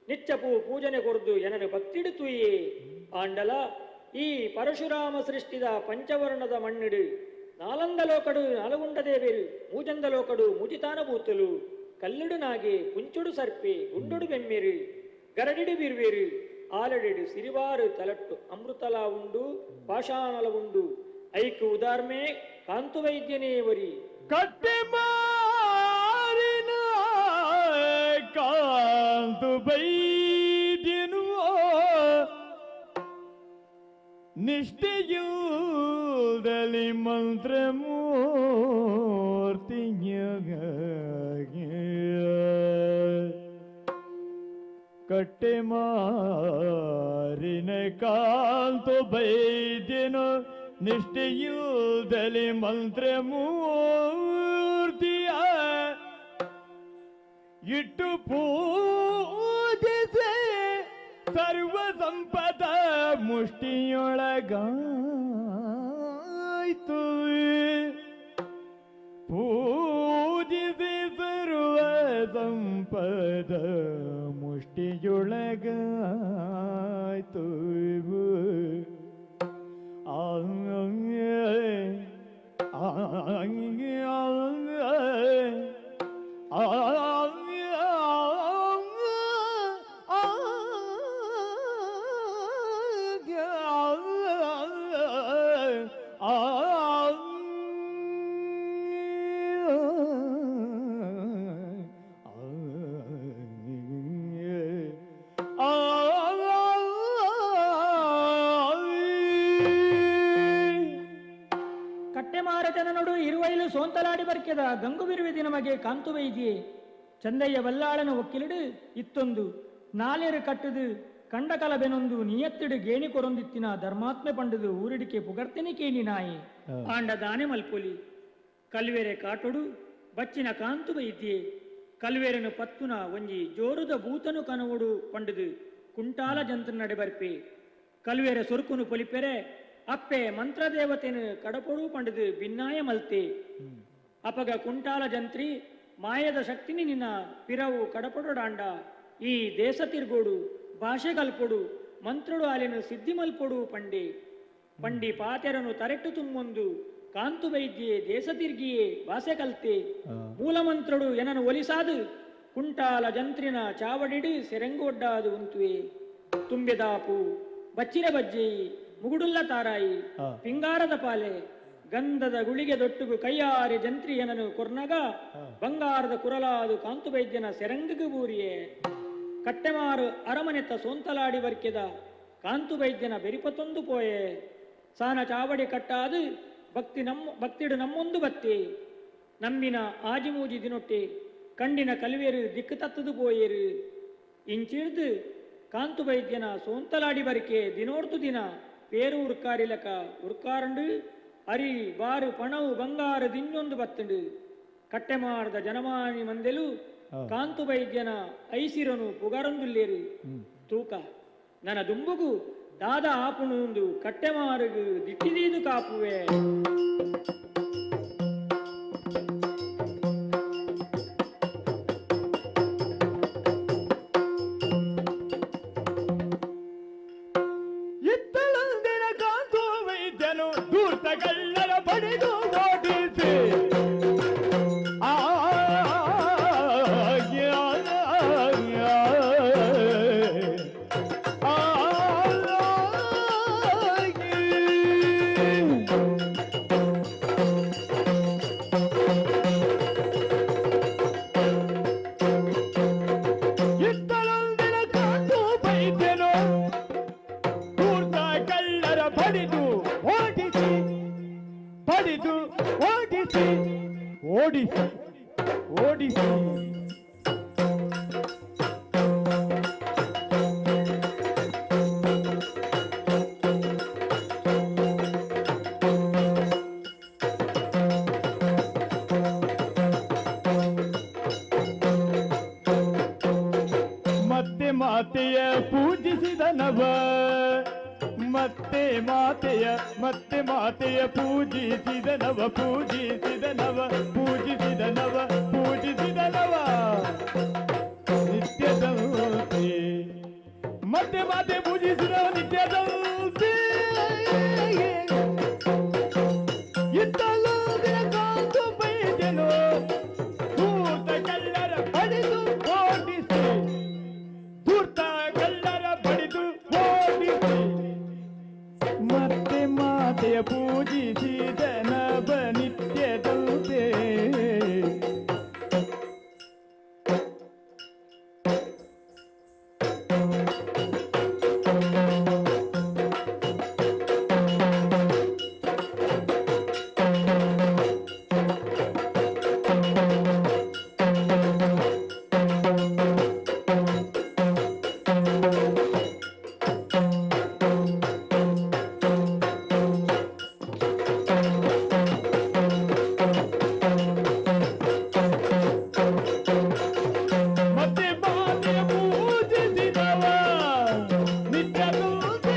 ನಿಚ್ಚಪು ಪೂಜನೆ ಕೊರ್ದು ಎನನು ಭಕ್ತಿಡು ತುಯಿ ಆಂಡಲ ಈ ಪರಶುರಾಮ ಸೃಷ್ಟಿದ ಪಂಚವರ್ಣದ ಮಣ್ಣಿಡು ನಾಲಂದ ಲೋಕಡು ನಾಲಗುಂಡ ದೇವೇರು ಮೂಜಂದ ಲೋಕಡು ಮುಜಿತಾನ ಬೂತಲು ಕಲ್ಲುಡು ನಾಗೆ ಕುಂಚುಡು ಸರ್ಪೆ ಗುಂಡುಡು ಬೆಮ್ಮೆರು ಗರಡಿಡು ಬಿರ್ವೇರು ಆಲಡೆಡು ಸಿರಿವಾರು ತಲಟ್ಟು ಅಮೃತಲ ಉಂಡು ಪಾಷಾಣಲ ಉಂಡು ಐಕು ಉದಾರ್ಮೆ ಕಾಂತು ವೈದ್ಯನೇ ವರಿ ಕಟ್ಟೆ ಮಾರಿನ ಕಾಂತು ಬೈದ್ಯನು ನಿಷ್ಠೆಯೂದಲಿ ಮಂತ್ರಮೂರ್ತಿಯ ಕಟ್ಟೆ ಮಾರಿನ ಕಾಂತು ಬೈದ್ಯನು ನಿಷ್ಠೆಯೂದಲಿ ಮಂತ್ರಮೂರ್ತಿಯ ಇಟ್ಟು ಪೂಜಿಸೆ ಸರ್ವ ಸಂಪದ ಮುಷ್ಟಿಯೊಳಗಾಯ್ತು ಪೂಜಿಸಿ ಸರ್ವ ಸಂಪದ ಮುಷ್ಟಿಯೊಳಗಾಯ್ತು ಕಟ್ಟೆಮಾರತನ ನಡು ಇರುವೈಲು ಸೋಂತಲಾಡಿ ಬರ್ಕೆದ ಗಂಗು ನಮಗೆ ಕಾಂತು ವೈದ್ಯೆ ಚಂದಯ್ಯ ವಲ್ಲಾಳನ ಒಕ್ಕಿಲಿಡು ಇತ್ತೊಂದು ನಾಲೇರು ಕಟ್ಟುದು ಕಂಡಕಲಬೆನೊಂದು ನಿಯತ್ತಿಡು ಗೇಣಿ ಕೊರೊಂದಿತ್ತಿನ ಧರ್ಮಾತ್ಮೆ ಪಂಡುದು ಊರಿಡಿಕೆ ಪುಗರ್ತಿನಿ ಕೇಣಿ ನಾಯಿ ಆಂಡ ದಾನೆ ಮಲ್ಪೊಲಿ ಕಲ್ವೇರೆ ಕಾಟೊಡು ಬಚ್ಚಿನ ಕಾಂತು ವೈದ್ಯೆ ಕಲ್ವೇರನು ಪತ್ತುನ ಒಂಜಿ ಜೋರುದ ಭೂತನು ಕನವೊಡು ಪಂಡುದು ಕುಂಟಾಲ ಜಂತ್ರ ನಡೆ ಬರ್ಪೆ ಕಲ್ವೇರೆ ಸೊರುಕುನು ಪೊಲಿಪೆರೆ ಅಪ್ಪೆ ಮಂತ್ರದೇವತೆನು ಕಡಪೊಡು ಪಂಡುದು ಬಿನ್ನಾಯ ಮಲ್ತೆ. ಅಪಗ ಕುಂಟಾಲ ಜಂತ್ರಿ ಮಾಯದ ಶಕ್ತಿನಿ ನಿನ್ನ ಪಿರವು ಕಡಪೊಡಾಂಡ ಈ ದೇಶ ತಿರ್ಗೋಡು ಭಾಷೆ ಕಲ್ಪೊಡು ಮಂತ್ರಡು ಆಲೆನು ಸಿದ್ಧಿ ಮಲ್ಪೊಡು ಪಂಡಿ ಪಂಡಿ ಪಾತೆರನು ತರೆಟ್ಟು ತುಮ್ಮೊಂದು ಕಾಂತು ವೈದ್ಯೆ ದೇಶ ತಿರ್ಗಿಯೇ ವಾಸೆ ಕಲ್ತೆ ಮೂಲಮಂತ್ರಡು ಎನನು ಒಲಿಸಾದು ಕುಂಟಾಲ ಜಂತ್ರಿನ ಚಾವಡಿಡು ಸೆರೆಂಗೊಡ್ಡಾದು ಉಂತುವೆ ತುಂಬಿದಾಪು ಬಚ್ಚಿರ ಬಜ್ಜೆಯಿ ಮುಗುಡುಲ್ಲ ತಾರಾಯಿ ಪಿಂಗಾರದ ಪಾಲೆ ಗಂಧದ ಗುಳಿಗೆ ದೊಟ್ಟುಗು ಕೈಯಾರಿ ಜಂತ್ರಿಯನನು ಕೊರ್ನಗ ಬಂಗಾರದ ಕುರಲಾದು ಕಾಂತು ವೈದ್ಯನ ಸೆರಂಗಿಗು ಬೂರಿಯೇ ಕಟ್ಟೆಮಾರು ಅರಮನೆತ್ತ ಸೋಂತಲಾಡಿ ಬರ್ಕೆದ ಕಾಂತು ವೈದ್ಯನ ಬೆರಿಪತೊಂದು ಪೋಯೆ ಸಾನ ಚಾವಡಿ ಕಟ್ಟಾದು ಭಕ್ತಿ ನಮ್ಮ ಭಕ್ತಿಡು ನಮ್ಮೊಂದು ಬತ್ತಿ ನಂಬಿನ ಆಜಿಮೂಜಿ ದಿನೊಟ್ಟಿ ಕಂಡಿನ ಕಲ್ವೇರು ದಿಕ್ಕು ತತ್ತದು ಪೋಯೇರು ಇಂಚಿಡ್ದು ಕಾಂತು ವೈದ್ಯನ ಸೋಂತಲಾಡಿ ಬರಿಕೆ ದಿನೋರ್ತು ದಿನ ಪೇರು ಉರ್ಕಾರಿಲಕ ಉರ್ಕಾರಂಡು ಅರಿ ಬಾರು ಪಣವು ಬಂಗಾರ ದಿನ್ನೊಂದು ಬತ್ತಂಡು ಕಟ್ಟೆಮಾರದ ಜನಮಾನಿ ಮಂದೆಲು ಕಾಂತು ವೈದ್ಯನ ಐಸಿರನು ಪುಗರಂದುಲ್ಲೇರು ತೂಕ ನನ್ನ ದುಂಬುಗು ದಾದ ಆಪುಣುಂದು ಕಟ್ಟೆಮಾರುಗು ದಿಟ್ಟಿದೀದು ಕಾಪುವೆ. ಇತ್ತಳಂದಿನ ಕಾಂತು ವೈದ್ಯನು ಧೂರ್ತಗಳ್ಳರ ಬಡಿದು ಓಡಿಸಿ ಆ ಇತ್ತಳಂದಿನ ಕಾಂತು ವೈದ್ಯನು ಧೂರ್ತ ಕಳ್ಳರ ಬಡಿದು ಓಡಿಸಿ ಬಡಿದು ಓಡಿಸಿ ಓಡಿಸಿ ಓಡಿಸಿ ಮತ್ತೆ ಮಾತೆಯ ಪೂಜಿಸಿದ ನವ ಮತ್ತೆ ಮಾತೆಯ ಮತ್ತೆ ಮಾತೆಯ ಪೂಜಿಸಿದ ನವ ಪೂಜಿಸಿದ ನವ ಪೂಜಿಸಿದ ನವ ಪೂಜಿಸಿದ ನವ ನಿತ್ಯದಂತೆ ಮತ್ತೆ ಮಾತೆ ಪೂಜಿಸಿದ ನಿತ್ಯದಂತೆ ಇತ್ತಲೋದಿನ ಕಾಂತು ಬೈದೆನು ಧೂರ್ತ ಕಳ್ಳರ ಬಡಿದು ಓಡಿಸಿ ಧೂರ್ತ ಕಳ್ಳರ ಬಡಿದು ಓಡಿಸಿ ಮತ್ತೆ ಮಾತೆಯ ಪೂಜಿಸಿದ ನವ ನಿತ್ಯದಂತೆ. ಮತ್ತೆ ಮಾತೆಯ ಪೂಜಿಸಿದವ ನಿತ್ಯದಂತೆ.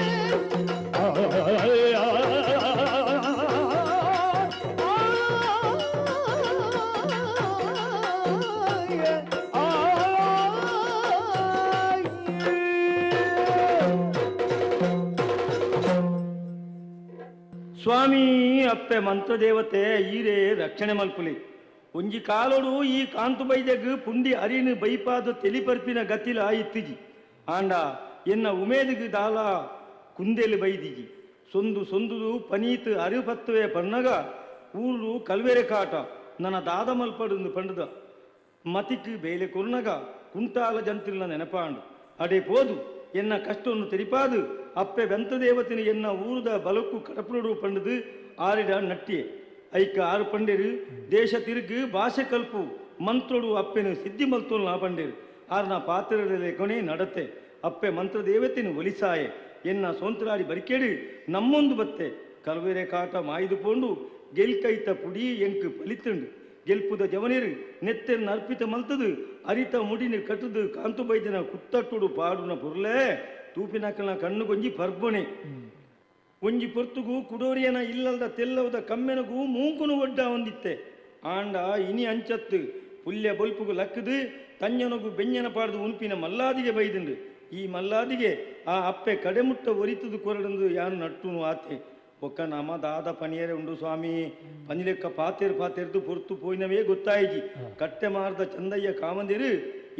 ಸ್ವಾಮಿ ಅಪ್ಪೆ ಮಂತ್ರದೇವತೆ ಈರೇ ರಕ್ಷಣೆ ಮಲ್ಪುಲಿ ಒಂಜಿ ಕಾಲೋಡು ಈ ಕಾಂತು ಬೈದೆಗ್ ಪುಂಡಿ ಅರಿನು ಬೈಪಾದ ತೆಲಿಪರ್ಪಿನ ಗತಿಲ ಇತ್ತಿಜಿ ಆಂಡ ಎನ್ನ ಉಮೇದಿಗ್ ದಾಲ ಕುಂದೆಲು ಬೈದಿಜಿ ಸೊಂದು ಸೊಂದುದು ಪನೀತ್ ಅರಿಪತ್ತುವೆ ಪನ್ನಗ ಊರು ಕಲ್ವೆರೆ ಕಾಟ ನನ್ನ ದಾದ ಮಲ್ಪಡುಂದು ಪಂಡುದ ಮತಿಕ್ ಬೇಲೆ ಕೊರ್ನಗ ಕುಂಟಾಲ ಜಂತಿಲ್ನ ನೆನಪಾಂಡು ಅಡೆ ಪೋದು ಎನ್ನ ಕಷ್ಟವನ್ನು ತೆರಿಪಾದು ಅಪ್ಪೆ ಬೆಂತ ದೇವತಿನ ಎನ್ನ ಊರುದ ಬಲಕ್ಕು ಕಡಪುಡು ಪಂಡುದು ಆರಿಡ ನಟ್ಟಿಯೆ ಐಕ ಆರು ಪಂಡೇರು ದೇಶ ತಿರುಗು ಭಾಷೆ ಕಲ್ಪು ಮಂತ್ರಡು ಅಪ್ಪೆನು ಸಿದ್ಧಿ ಮಲ್ತೋಲ್ನ ಪಂಡೇರು ಆರ್ನ ಪಾತ್ರದಲ್ಲಿ ಕೊನೆ ನಡತೆ ಅಪ್ಪೆ ಮಂತ್ರ ದೇವತೆನು ಒಲಿಸಾಯೆ ಎನ್ನ ಸೋಂತ್ರಾಡಿ ಬರಿಕೇಡು ನಮ್ಮೊಂದು ಬತ್ತೆ ಕಲ್ವೆರೆ ಕಾಟ ಮಾಯ್ದು ಪೋಂಡು ಗೆಲ್ಕೈತ ಪುಡಿ ಎಂಕ್ ಪಲಿತುಂಡು ಗೆಲ್ಪುದ ಜವನೇರು ನೆತ್ತೆರ್ನ ಅರ್ಪಿತ ಮಲ್ತದು ಅರಿತ ಮುಡಿನ ಕಟ್ಟದು ಕಾಂತು ಬೈದಿನ ಕುತ್ತಟ್ಟುಡು ಪಾಡುನ ಪೊರ್ಲೆ ತೂಪಿನಕಲ್ನ ಕಣ್ಣು ಗೊಂಜಿ ಪರ್ಬಣೆ ಒಂಜಿ ಪೊರ್ತುಗು ಕುಡೋರಿಯನ ಇಲ್ಲಲ್ದ ತೆಲ್ಲವದ ಕಮ್ಮೆನಗು ಮೂಂಕುನು ಒಡ್ಡ ಒಂದಿತ್ತೆ ಆಂಡ ಇನಿ ಅಂಚತ್ತು ಪುಲ್ಯ ಬೊಲ್ಪುಗು ಲಕ್ಕದು ತಂಜನಗು ಬೆಂಜನ ಪಾಡ್ದು ಉನ್ಪಿನ ಮಲ್ಲಾದಿಗೆ ಬೈದುಂಡು ಈ ಮಲ್ಲಾದಿಗೆ ಆ ಅಪ್ಪೆ ಕಡೆಮುಟ್ಟ ಒರಿತುದು ಕೊರಡಂದು ಯಾನು ನಟ್ಟುನು ಆತೆ. ಬೊಕ್ಕ ನಮ ದಾದ ಪನಿಯರೆ ಉಂಡು ಸ್ವಾಮಿ, ಪನಿಲೆಕ್ಕ ಪಾತೇರು ಪಾತೇರ್ದು ಪೊರ್ತು ಪೋಯಿನವೇ ಗೊತ್ತಾಯಿಜಿ. ಕಟ್ಟೆ ಮಾರ್ದ ಚಂದಯ್ಯ ಕಾಮಂದಿರು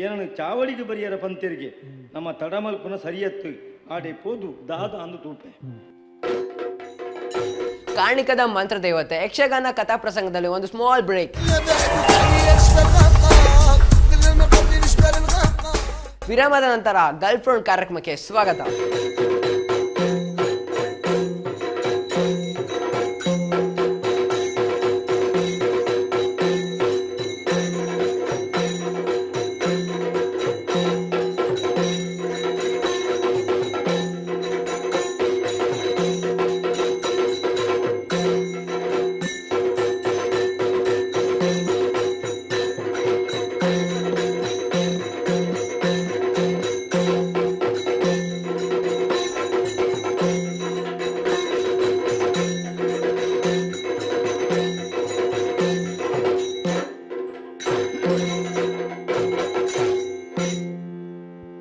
ಏನನು ಚಾವಡಿಗೆ ಬರಿಯರ ಪಂತೆರಿಗೆ ನಮ್ಮ ತಡಮಲ್ಪುನ ಸರಿಯತ್ತು ಆಡೆ ಪೋದು ದಾದ ಅಂದು ತೂಪೆ. ಕಾರ್ಣಿಕದ ಮಂತ್ರದೇವತೆ ಯಕ್ಷಗಾನ ಕಥಾ ಪ್ರಸಂಗದಲ್ಲಿ ಒಂದು ಸ್ಮಾಲ್ ಬ್ರೇಕ್. ವಿರಾಮದ ನಂತರ ಗರ್ಲ್ ಫ್ರೆಂಡ್ ಕಾರ್ಯಕ್ರಮಕ್ಕೆ ಸ್ವಾಗತ.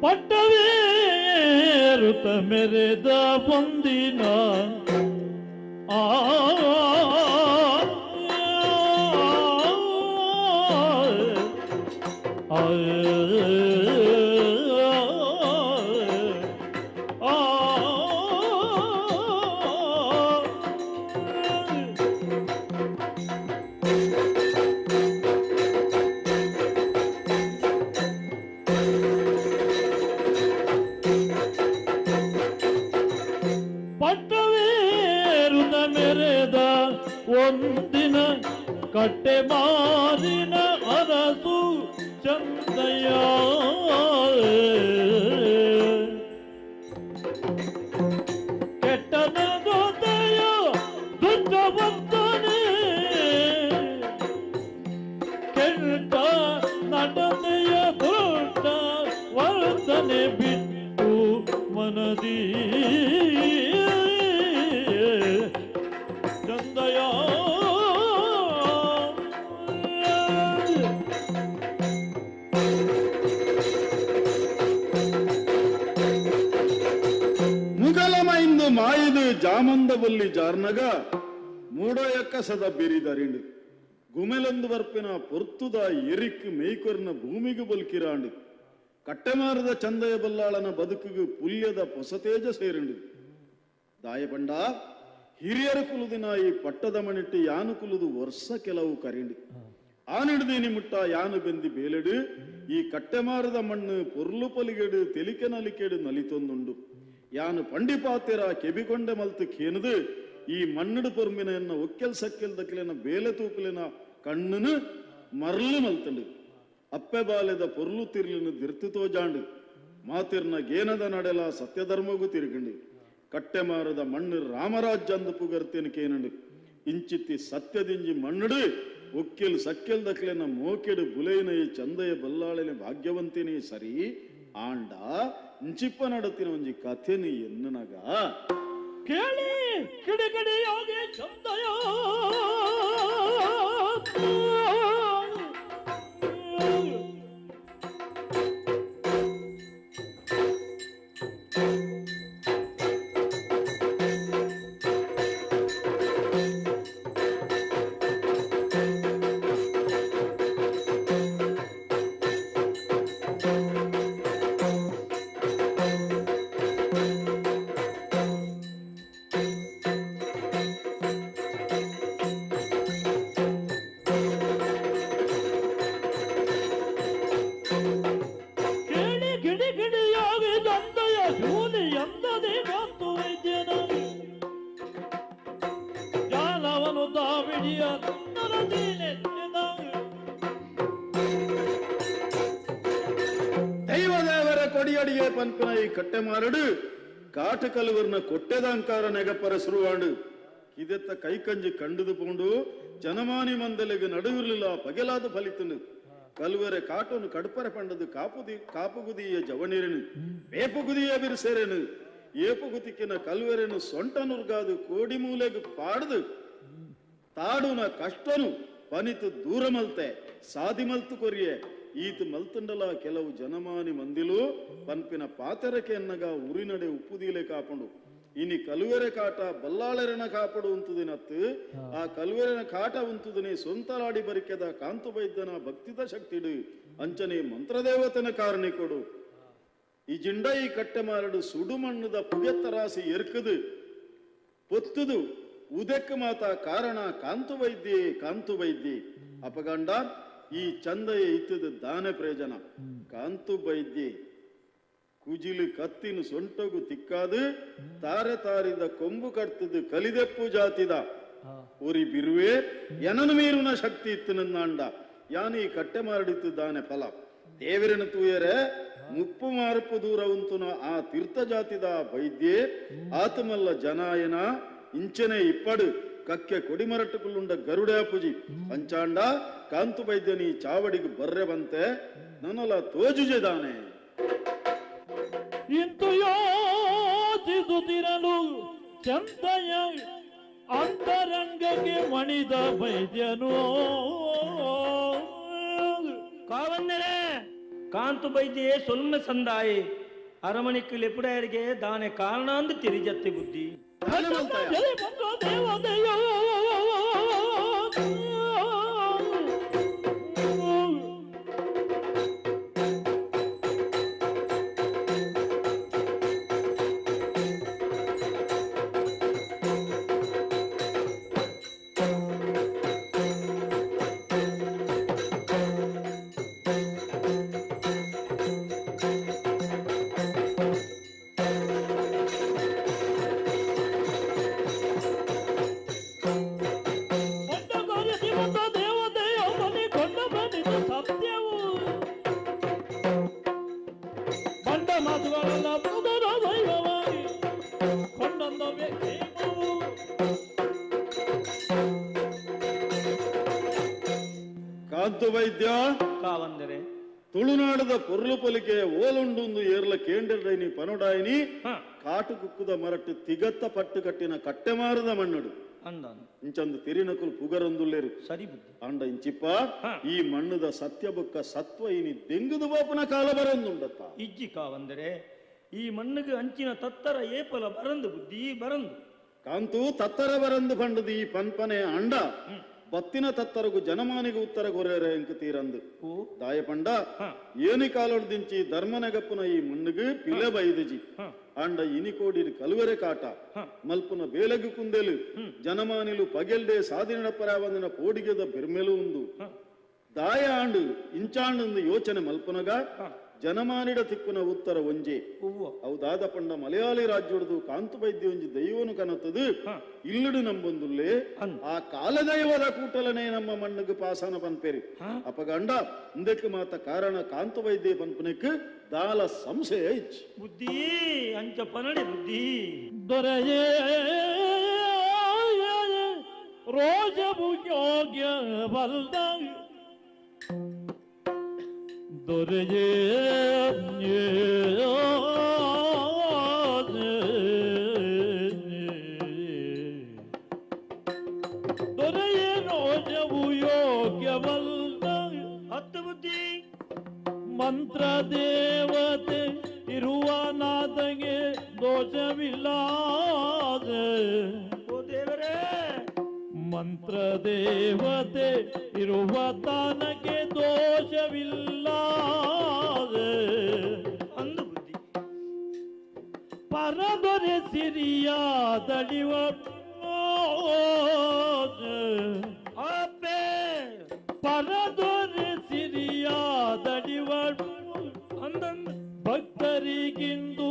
ಪಟ್ಟವೇರುತ ಮೆರೆದ ಒಂದಿನ ಆ ಆ ಆ ಪಟ್ಟವೇರುತ ಮೆರೆದ ಒಂದಿನ ಕಟ್ಟೆ ಮಾರಿನ ಅರಸು ಚಂದಯ್ಯ ಕೆಟ್ಟನ ದೊತೆಯ ದುಷ್ಟವಂತನೇ, ಕೆಟ್ಟ ನಡತೆಯ ದುಷ್ಟ ವರ್ತನೆ ಬಿಟ್ಟು ಮನದಿ ಚಂದಯ. ಮುಗಲಮೈಂದು ಮಾಯಿದು ಜಾಮಂದ ಬಲ್ಲಿ ಜಾರ್ನಗ ಮೂಡೋಯಕ್ಕ ಸದ ಬಿರಿದರಿಂಡು ಗುಮೆಲೊಂದು ಬರ್ಪಿನ ಪೊರ್ತುದ ಎರಿಕ್ ಮೇಯ್ಕೊರ್ನ ಭೂಮಿಗೆ ಬಲ್ಕಿರಾಂಡು. ಕಟ್ಟೆಮಾರದ ಚಂದಯ ಬಲ್ಲಾಳನ ಬದುಕುಗು ಪುಲ್ಯದ ಪೊಸತೇಜ ಸೇರಿಂಡು. ದಾಯಪಂಡ ಹಿರಿಯರ ಕುಲುದಿನ ಈ ಪಟ್ಟದ ಮಣಿಟ್ಟು ಯಾನು ಕುಲುದು ವರ್ಷ ಕೆಲವು ಕರಿಂಡು. ಆನಿಡ್ದೀನಿ ಮುಟ್ಟ ಯಾನು ಬೆಂದಿ ಬೇಲೆಡು ಈ ಕಟ್ಟೆಮಾರದ ಮಣ್ಣು ಪೊರ್ಲು ಪಲಿಗೆಡು ತೆಲಿಕೆ ನಲಿಕೆಡು ನಲಿತೊಂದುಂಡು. ಯಾನು ಪಂಡಿಪಾತೆರ ಕೆಬಿಕೊಂಡೆ ಮಲ್ತು ಕೇನದು ಈ ಮಣ್ಣುಡು ಪೊರ್ಮಿನ ಎನ್ನ ಒಕ್ಕೆಲ್ ಸಕ್ಕೆಲ್ ದಕ್ಲೆನ ಬೇಲೆ ತೂಕುಲೆನ ಕಣ್ಣುನು ಮರ್ಲು ಮಲ್ತಂಡು. ಅಪ್ಪೆ ಬಾಲೆದ ಪೊರ್ಲು ತಿರ್ಲಿನ ದಿರ್ತು ತೋಜಾಂಡು. ಮಾತಿರ್ನ ಗೇನದ ನಡೆಲ ಸತ್ಯಧರ್ಮಗೂ ತಿರುಗಂಡು. ಕಟ್ಟೆ ಮಾರದ ಮಣ್ಣು ರಾಮರಾಜ್ಯ ಅಂದು ಪುಗರ್ತೇನು ಕೇನಂಡು. ಇಂಚಿತ್ತಿ ಸತ್ಯದಿಂಜಿ ಮಣ್ಣುಡು ಒಕ್ಕೆಲ್ ಸಕ್ಕೆಲ್ ದಕ್ಲೆನ ಮೋಕೆಡು ಬುಲೆಯಿನ ಈ ಚಂದಯ ಬಲ್ಲಾಳೆನೆ ಭಾಗ್ಯವಂತಿನಿ ಸರಿ. ಆಂಡ ಇಂಚಿಪ್ಪ ನಡತಿನ ಒಂಜಿ ಕಥೆನು ಎನ್ನನಗ ಕೇಳಿ ಕಿಡಿಕಿಡಿಯಾಗಿ ಚಂದಯ. ಕೇಳಿ ಕಿಡಿಕಿಡಿಯಾಗಿ ಚಂದಯ ಶೂಲಿ ಎಂದದೇ ಬಂತು ವೈದ್ಯನ ಜಾಲವನು ದಾವಿಡಿಯ ದೈವದೇವರ ಕೊಡಿಯಡಿಗೆ ಪನ್ಪಿನ ಈ ಕಟ್ಟೆಮಾರಡು ಕಾಟು ಕಲುವರ್ನ ಕೊಟ್ಟೆದಂಕಾರ ನೆಗಪರ ಸುರುವಾಂಡು. ಇದೆತ್ತ ಕೈಕಂಜಿ ಕಂಡುದು ಪೋಂಡು ಜನಮಾನಿ ಮಂದಲೆಗೆ ನಡುವಿರ್ಲಿಲ್ಲ ಪಗೆಲಾದ ಫಲಿತನು. ಕಲುವೆರೆ ಕಾಟೋನು ಕಡುಪರೆ ಪಂಡದು ಕಾಪುದಿ ಕಾಪುಗುದಿಯ ಜವನೀರನು ಬೇಪುಗುದಿಯ ಬಿರುಸೆರೆನು ಏಪುಗುತಿಕ್ಕಿನ ಕಲ್ವೆರೆನು ಸೊಂಟ ನುರ್ಗಾದು ಕೋಡಿ ಮೂಲೆಗು ಪಾಡ್ದು ತಾಡುನ ಕಷ್ಟನು ಪನಿತು ದೂರ ಮಲ್ತೆ ಸಾದಿ ಮಲ್ತು ಕೊರಿಯೆ. ಈತ ಮಲ್ತುಂಡಲ ಕೆಲವು ಜನಮಾನಿ ಮಂದಿಲು ಪನ್ಪಿನ ಪಾತೆರಕೆ ಎನ್ನಗ ಉರಿನಡೆ ಉಪ್ಪುದೀಲೆ ಕಾಪುಂಡು. ಇನಿ ಕಲುವೆರೆ ಕಾಟ ಬಲ್ಲಾಳೆರನ ಕಾಪಡು ಉಂತುದಿನತ್ತು ಆ ಕಲುವೆರನ ಕಾಟ ಉಂತುದಿನಿ ಸ್ವಂತಲಾಡಿ ಬರಿಕೆದ ಕಾಂತು ವೈದ್ಯನ ಭಕ್ತಿದ ಶಕ್ತಿಡು ಅಂಚನೆ ಮಂತ್ರದೇವತನ ಕಾರಣಿಕೊಡು. ಈ ಜಿಂಡ ಈ ಕಟ್ಟೆ ಮಾರಡು ಸುಡುಮಣ್ಣದ ಪುಗೆತ್ತರಾಸಿ ಎರ್ಕದು ಪೊತ್ತುದು ಉದೆಕ್ ಮಾತ ಕಾರಣ ಕಾಂತು ವೈದ್ಯೆ ಕಾಂತು ವೈದ್ಯೆ. ಅಪಗಂಡ ಈ ಚಂದಯ ಇತ್ತದ ದಾನೆ ಪ್ರಯೋಜನ ಕಾಂತು ವೈದ್ಯೆ ಕುಜಿಲು ಕತ್ತಿನ ಸೊಂಟಗು ತಿಕ್ಕಾದು ತಾರೆ ತಾರಿದ ಕೊಂಬು ಕಟ್ತದು ಕಲಿದೆಪ್ಪು ಜಾತಿದ ಉರಿ ಬಿರುವೆ ಎನನು ಮೀರುನ ಶಕ್ತಿ ಇತ್ತು ನನ್ನಾಂಡ ಯಾನು ಈ ಕಟ್ಟೆ ಮಾರಡಿತ್ತು ದಾನೆ ಫಲ ದೇವರನ ತೂಯರೆ ಮುಪ್ಪು ಮಾರಪ್ಪು ದೂರ ಉಂತುನ ಆ ತೀರ್ಥ ಜಾತಿದ ವೈದ್ಯೆ ಆತಮಲ್ಲ ಜನಾಯನ ಇಂಚನೆ ಇಪ್ಪಡು ಕಕ್ಕೆ ಕೊಡಿಮರಟ್ಟುಕುಲ್ಲುಂಡ ಗರುಡಾಪುಜಿ ಅಂಚಾಂಡ ಕಾಂತು ವೈದ್ಯನಿ ಚಾವಡಿಗೆ ಬರ್ರೆ ಬಂತೆ ನನ್ನಲ ತೋಜುಜೆದಾನೆ. ಇಂತು ಯೋಚಿಸುತ್ತಿರಲು ಚಂದಯ ಅಂತರಂಗಕ್ಕೆ ಮಣಿದ ವೈದ್ಯನು. ಕಾವಂದನೆ ಕಾಂತು ಬೈದ್ಯೆ ಸೊಲ್ಮೆ ಸಂದಾಯಿ ಅರಮಣಿக்கு ಲೆಪುಡಾಯರಿಗೆ ದಾನೆ ಕಾರಣ ಅಂದು ತಿರಿಜತ್ತಿ ಬುದ್ಧಿ. ದಾನೆ ಮಲ್ತಾಯ. ದೇವತೆಯೋ ದೇವತೆಯೋ ಬಲಿ ಕೊಂಡ ಬಂದಿತು ಸತ್ಯವು ಬಂಡ ಮಾತುಗಳೆಲ್ಲ ಬುಧರ ದೈವವಾಗಿ ಕೊಂಡಂದವೇ ಕ್ಷೇಮವು. ಕಾಂತು ವೈದ್ಯ ಕಾವಂದರೆ ತುಳುನಾಡದ ಪೊರ್ಲು ಪೊಲಿಕೆ ಓಲುಂಡುಂದು ಏರ್ಲ ಕೇಂದ್ರಡೈನಿ ಪನುಡಾಯಿನಿ ಕಾಟು ಕುಕ್ಕುದ ಮರಟ್ಟು ತಿಗತ್ತ ಪಟ್ಟು ಕಟ್ಟಿನ ಕಟ್ಟೆಮಾರದ ಮಣ್ಣುಡು ಅಂದಾನು ಇಂಚಂದು ತಿರಿನಕುಲು ಪುಗರಂದುಲ್ಲೇರು. ಸರಿ ಬುದ್ಧಿ. ಅಂಡ ಇಂಚಿಪ್ಪ ಈ ಮಣ್ಣುದ ಸತ್ಯ ಬೊಕ್ಕ ಸತ್ವ ಇನಿ ದೆಂಗುದು ಬಾಪುನ ಕಾಲ ಬರಂದುಂಡತ್ತ. ಇಜ್ಜಿ ಕಾವಂದರೆ ಈ ಮಣ್ಣಿಗೆ ಅಂಚಿನ ತತ್ತರ ಏಪಲ ಬರಂದು ಬುದ್ಧಿ ಬರಂದು. ಕಾಂತು ತತ್ತರ ಬರಂದು ಪಂಡದು ಈ ಪನ್ಪನೆ ಅಂಡ ಬತ್ತಿನ ತತ್ತರಗು ಜನಮಾನಿಗೆ ಉತ್ತರ ಗೊರೆರೆ ಎಂಕು ತೀರಂದು. ಓ ದಾಯ ಪಂಡ ಏನಿ ಕಾಲೊಡ್ದಿಂಚಿ ಧರ್ಮನೆಗಪ್ಪುನ ಈ ಮಣ್ಣಿಗೆ ಪಿಲೆ ಬೈದಜಿ ಅಂಡ ಇನಿಕೋಡಿ ಕಲುವೆರೆ ಕಾಟ ಮಲ್ಪುನ ಬೇಲಗು ಕುಂದೆಲು ಜನಮಾನಿಲು ಪಗೆಲ್ಡೆ ಸಾದಿನ ಪರಾವಂದಿನ ಪೋಡಿಗೆದ ಬೆರ್ಮೆಲು ಉಂದು. ದಾಯ ಆಂಡು ಇಂಚಾಂಡು ಯೋಚನೆ ಮಲ್ಪುನಗ ಜನಮಾನಿಡ ತಿಕ್ಕುನ ಉತ್ತರ ಒಂಜೆ. ಹೂವು ಅವು ದಾದ ಪಂಡ ಮಲಯಾಳಿ ರಾಜ್ಯೊಡ್ದು ಕಾಂತು ವೈದ್ಯ ಒಂಜಿ ದೈವನು ಕನತದು ಇಲ್ಲುಡು ನಂಬೊಂದುಲ್ಲೆ ಆ ಕಾಲದೈವದ ಕೂಟಲನೆ ನಮ್ಮ ಮಣ್ಣುಗೆ ಪಾಸಾನ ಪನ್ಪೇರಿ. ಅಪಗಂಡ ಇಂದಕ್ಕೆ ಮಾತ ಕಾರಣ ಕಾಂತು ವೈದ್ಯ ಪನ್ಪನೆಕ್ ದಾಲ ಸಂಶಯ ಇಚ್ಚಿ. ಬುದ್ಧಿ ಅಂಚ ಪನಡೆ ಬುದ್ಧಿ. ದೊರೆಯೇ ರೋಜವು ಯೋಗ್ಯ ಬಲ್ದ ದೊರೆಯೇ ದೊರೆಯೇ ರೋಜವು ಯೋಗ್ಯವಲ್ಲ ಹತ್ತು ಬುದ್ಧಿ. ಮಂತ್ರ ದೇವತೆ ಇರುವ ನಾದಗೆ ದೋಷವಿಲ್ಲ. ಓ ದೇವರೇ ಮಂತ್ರ ದೇವತೆ ಇರುವ ತಾನಕ್ಕೆ ದೋಷವಿಲ್ಲ. ಅಂದು ಬುದ್ಧಿ. ಪರದೊರೆ ಸಿರಿಯ ದಳಿವ ಅಪ್ಪೆ ಪರದೊರೆ ಸಿರಿಯ ದಳಿವ ಅಂದಂದು ಭಕ್ತರಿಗಿಂದು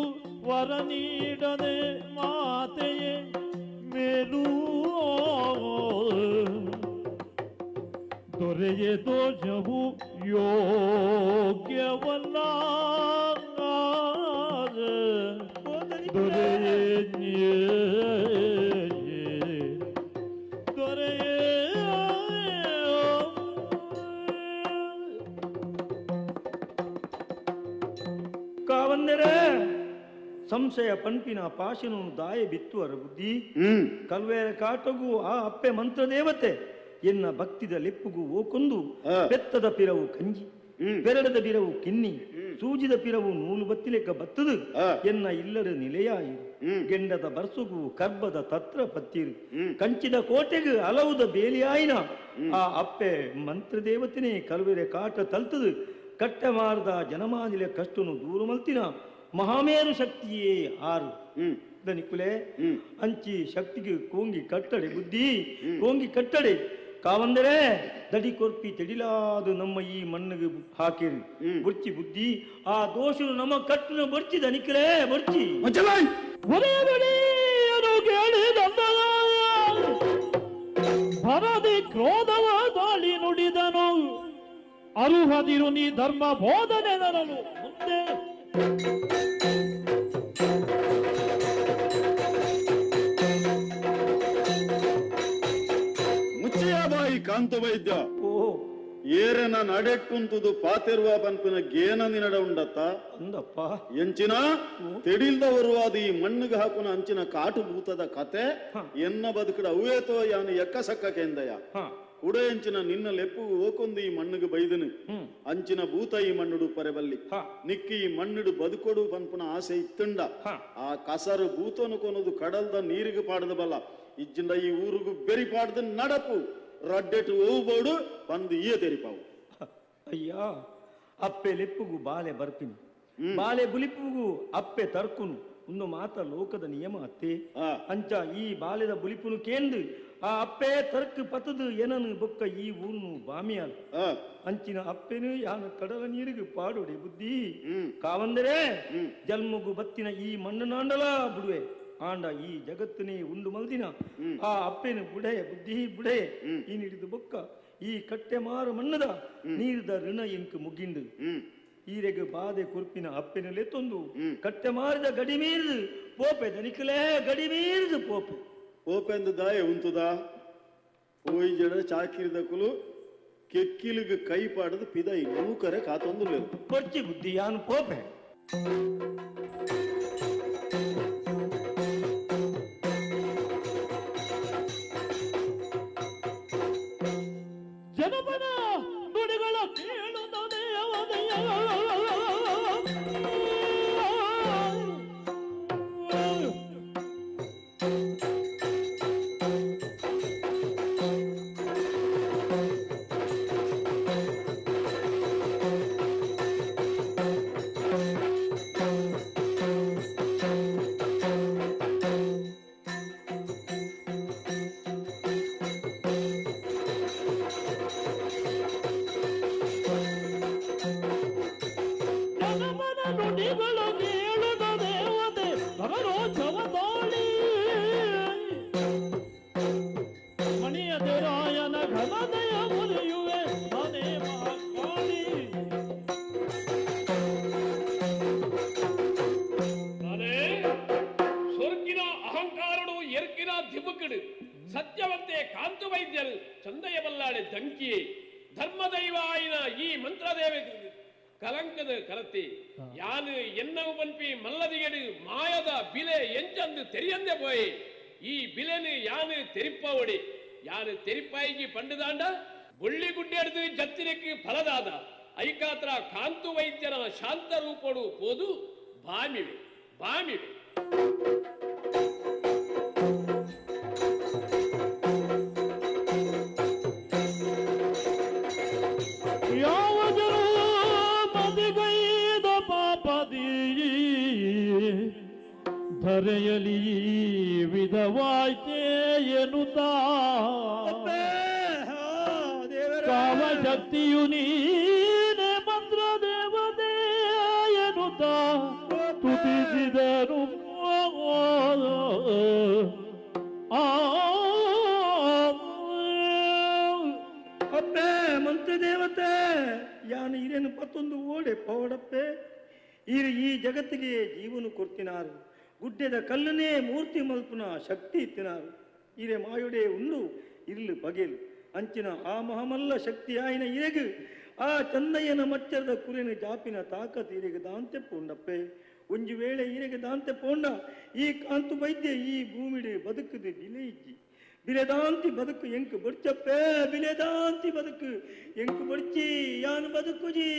ವರ ನೀಡದೆ ಮಾತೆಯೇ ಮೇಲೂ ದೊರೆಯೇ ದೋಷವು ಯೋಗ್ಯವಲ್ಲ. ಓ ದನಿಪುಲೆ. ದೊರೆಯೇ ದೊರೆಯೇ ಕಾವಂದರೆ ಸಂಶಯ ಪಂಪಿನ ಪಾಶನು ದಾಯ ಬಿತ್ತುವರ ಬುದ್ಧಿ. ಕಲ್ವೇರ ಕಾಟಗು ಆ ಅಪ್ಪೆ ಮಂತ್ರದೇವತೆ ಎನ್ನ ಭಕ್ತಿದ ಲೆಪ್ಪುಗು ಓಕೊಂದು ಪೆತ್ತದ ಪಿರವು ಕಂಜಿ ಪೆರಡದ ಬಿರವು ಕಿನ್ನಿ, ಸೂಜಿದ ಪಿರವು ನೂಲು ಬತ್ತಿಲೆಕ್ಕ ಬತ್ತದು ಎನ್ನ ಇಲ್ಲಡು ನಿಲೆಯಾಯಿ. ಗೆಂಡದ ಬರ್ಸುಗು ಕರ್ಬದ ತತ್ರ ಪತ್ತಿರು, ಕಂಚಿದ ಕೋಟೆಗು ಅಲವುದ ಬೇಲಿಯಾಯಿನ ಆ ಅಪ್ಪೆ ಮಂತ್ರದೇವತಿನೇ ಕಲ್ವೆರೆ ಕಾಟ ತಲ್ತದು ಕಟ್ಟೆ ಮಾರದ ಜನಮಾನಿಲೆ ಕಷ್ಟನು ದೂರು ಮಲ್ತಿನ ಮಹಾಮೇರು ಶಕ್ತಿಯೇ ಆರು ದನಿಕುಲೆ. ಅಂಚಿ ಶಕ್ತಿಗೆ ಕೋಂಗಿ ಕಟ್ಟಡೆ ಬುದ್ಧಿ, ಕೋಂಗಿ ಕಟ್ಟಡೆ ಕಾವಂದರೆ ದಡಿ ಕೊರ್ಪಿ ತೆಡಿಲಾದು ನಮ್ಮ ಈ ಮಣ್ಣಿಗೆ ಹಾಕಿರಿ ಬುರ್ಚಿ ಬುದ್ಧಿ. ಆ ದೋಷನು ನಮ್ಮ ಕಟ್ಟನ ಬೊರ್ಚಿ ದನಿಕಲೇ ಬೊರ್ಚಿ. ಭರದಿ ಕ್ರೋಧವ ದಾಳಿ ನುಡಿದನು, ಅರುಹದಿರು ನೀ ಧರ್ಮ ಬೋಧನೆ ನರಲು ಮುಂದೆ. ಮುಚ್ಚೆಯ ಬಾಯಿ ಕಾಂತ ವೈದ್ಯ. ಓ ಏರೆನ ನಡೆಟ್ಟುಂತುದು ಪಾತೆರುವ ಪನ್ಪಿನ ಗೇನ ನಿನಡ ಉಂಡತ್ತ? ಅಂದಪ್ಪ. ಎಂಚಿನ ತೆಡಿಲ್ದ ಬರುವಾದ ಈ ಮಣ್ಣಿಗೆ ಹಾಕುನ ಅಂಚಿನ ಕಾಟು ಭೂತದ ಕತೆ ಎನ್ನ ಬದುಕಡ ಅವ್ವೇತೋ ಯಾನು ಎಕ್ಕ ಸಕ್ಕ ಕೇಂದಯ. ಕುಡ ಎಂಚಿನ ನಿನ್ನ ಲೆಪ್ಪು ಓಕೊಂದು ಈ ಮಣ್ಣಿಗೆ ಬೈದನು. ಅಂಚಿನ ಭೂತ ಈ ಮಣ್ಣುಡು ಪರೆಬಲ್ಲಿ. ನಿಕ್ಕಿ ಈ ಮಣ್ಣುಡು ಬದುಕೊಡು ಪನ್ಪುನ ಆಸೆ ಇತ್ತುಂಡ ಆ ಕಸರು ಭೂತನು ಕೊನದು ಕಡಲ್ದ ನೀರಿಗೆ ಪಾಡದ ಬಲ್ಲ ಇಜ್ಜಿಂಡ ಈ ಊರುಗು ಬೆರಿ ಪಾಡದ ನಡಪು ರಡ್ಡೆಟು ಓಬೋಡು ಬಂದು ಈಯ ತೆರಿಪಾವು. ಅಯ್ಯ, ಅಪ್ಪೆ ಲೆಪ್ಪುಗು ಬಾಲೆ ಬರ್ಪಿನಿ, ಬಾಲೆ ಬುಲಿಪುಗು ಅಪ್ಪೆ ತರ್ಕುನು ಒಂದು ಮಾತ ಲೋಕದ ನಿಯಮ ಅತ್ತೆ. ಅಂಚ ಈ ಬಾಲೆದ ಬುಲಿಪುನು ಕೇಂದು ಆ ಅಪ್ಪೆ ತರ್ಕು ಪತದು ಏನನು ಬೊಕ್ಕ ಈ ಊರುನು ಬಾಮಿಯಾಲ್. ಅಂಚಿನ ಅಪ್ಪೆನು ಯಾನ ಕಡಲ ನೀರಿಗೆ ಪಾಡೋಡೆ ಬುದ್ಧಿ. ಕಾವಂದರೆ ಜನ್ಮಗು ಬತ್ತಿನ ಈ ಮಣ್ಣು ನಾಂಡಲ ಬುಡುವೆ, ಆಂಡ ಈ ಜಗತ್ತನೇ ಉಂಡು ಮಲ್ದಿನ ಆ ಅಪ್ಪೆನು ಬುಡೆ ಬುದ್ಧಿ ಬುಡೆ. ಈ ನೀಡಿದ ಬೊಕ್ಕ ಈ ಕಟ್ಟೆ ಮಾರು ಮಣ್ಣದ ನೀರ್ದ ಋಣ ಎಂಕ್ ಮುಗಿಂಡು. ಈರೆಗ್ ಬಾದೆ ಕುರ್ಪಿನ ಅಪ್ಪೆನು ಲೆತ್ತೊಂದು ಕಟ್ಟೆ ಮಾರಿದ ಗಡಿ ಮೀರಿದು ಪೋಪೆ ದನಿಕಲೇ, ಗಡಿ ಮೀರಿದು ಪೋಪೆ. ಪೋಪೆಂದು ದಾಯ ಉಂತುದ ಪೋಯಿ ಜಡ ಚಾಕಿರಿದ ಕುಲು ಕೆಕ್ಕಿಲಿಗೆ ಕೈ ಪಾಡದು ಪಿದೈ ನೂಕರೆ ಕಾತೊಂದು ಕೊರ್ಚಿ ಬುದ್ಧಿ, ಯಾನು ಪೋಪೆ. ಜನಪದ ನುಡಿಗಳ ಕೇಳುತ್ತ ದೇವತೆಯ ಜನಪದ ನುಡಿಗಳು ಕೇಳುತ್ತ ದೇವತೆ ಭಗರೋಚವ ತಾಳಿ ಮಣಿಯದೆ ರಾಯನ ಘನತೆಯ ಮುರಿಯುವೆ ಮನೆ ಮಹಾಕಾಳಿ. ನಾನೇ ಸೊರ್ಗಿನ ಅಹಂಕಾರಡು ಎರ್ಕಿನ ದಿಬುಕಿಡು ಸತ್ಯವಂತೆ ಕಾಂತು ವೈದ್ಯರು ಚಂದಯ ಬಲ್ಲಾಳೆ ದಂಕಿ ಧರ್ಮದೈವ ಆಯಿನ ಈ ಮಂತ್ರದೇವ ಕಲಂಕದ ಕಲತಿ ಯಾನು ಎನ್ನವು ಪನ್ಪಿ ಮಲ್ಲದಿಗಡು ಮಾಯದ ಬಿಲೆ ಎಂಚಂದು ತೆರಿಯಂದೆ ಪೋಯಿ. ಈ ಬಿಲೆನು ಯಾನು ತೆರಿಪ್ಪವಡಿ ಯಾನು ತೆರಿಪಾಯಿಗೆ ಪಂಡುದಾಂಡ ಬುಳ್ಳಿ ಗುಡ್ಡೆಡ್ದು ಜತ್ತಿನಕ್ಕೆ ಫಲದಾದ ಐಕಾತ್ರ ಕಾಂತು ವೈದ್ಯನ ಶಾಂತ ರೂಪಡು ಪೋದು ಬಾಮಿವೆ ಬಾಮಿವೆ. ಯಾವ ಮದಿಗೈದ ಪಾಪದಿ ಧರೆಯಲಿ ವಿಧವಾಯ್ತೆ ಎನ್ನುತ್ತಾ ಕಾವ ಶಕ್ತಿಯು ನೀನೆ ಮಂತ್ರ ದೇವತೆ ಎನ್ನುತ್ತಾ ತುತಿಸಿದನು. ಆ ಅಪ್ಪೆ ಮಂತ್ರದೇವತೆ, ಯಾನು ಹಿರಿಯನು ಪತ್ತೊಂದು ಓಡೆ ಪೋಡಪ್ಪೆ. ಈರು ಈ ಜಗತ್ತಿಗೆ ಜೀವನ ಕೊಡ್ತಿನಾರು, ಗುಡ್ಡೆದ ಕಲ್ಲನೇ ಮೂರ್ತಿ ಮಲ್ಪುನ ಶಕ್ತಿ ಇತ್ತಿನಾರು. ಈರೆ ಮಾಯುಡೆ ಉಂಡು ಇರ್ಲು ಬಗೆಲು ಅಂಚಿನ ಆ ಮಹಮಲ್ಲ ಶಕ್ತಿ ಆಯಿನ ಇರೆಗು ಆ ಚಂದಯ್ಯನ ಮಚ್ಚರದ ಕುರಿನ ಜಾಪಿನ ತಾಕತ್ ಇರೆಗೆ ದಾಂತೆ ಪೋಂಡಪ್ಪೆ. ಒಂಜಿ ವೇಳೆ ಇರೆಗೆ ದಾಂತೆ ಪೋಂಡ ಈ ಕಾಂತು ವೈದ್ಯ ಈ ಭೂಮಿಡೆ ಬದುಕುದು ಬಿಲೆ ಇಜ್ಜಿ. ಬಿಲೆದಾಂತಿ ಬದುಕು ಎಂಕ್ ಬೊಡ್ಚಪ್ಪೆ, ಬಿಲೆದಾಂತಿ ಬದುಕು ಎಂಕ್ ಬೊಡ್ಚಿ, ಯಾನು ಬದುಕುಜಿ,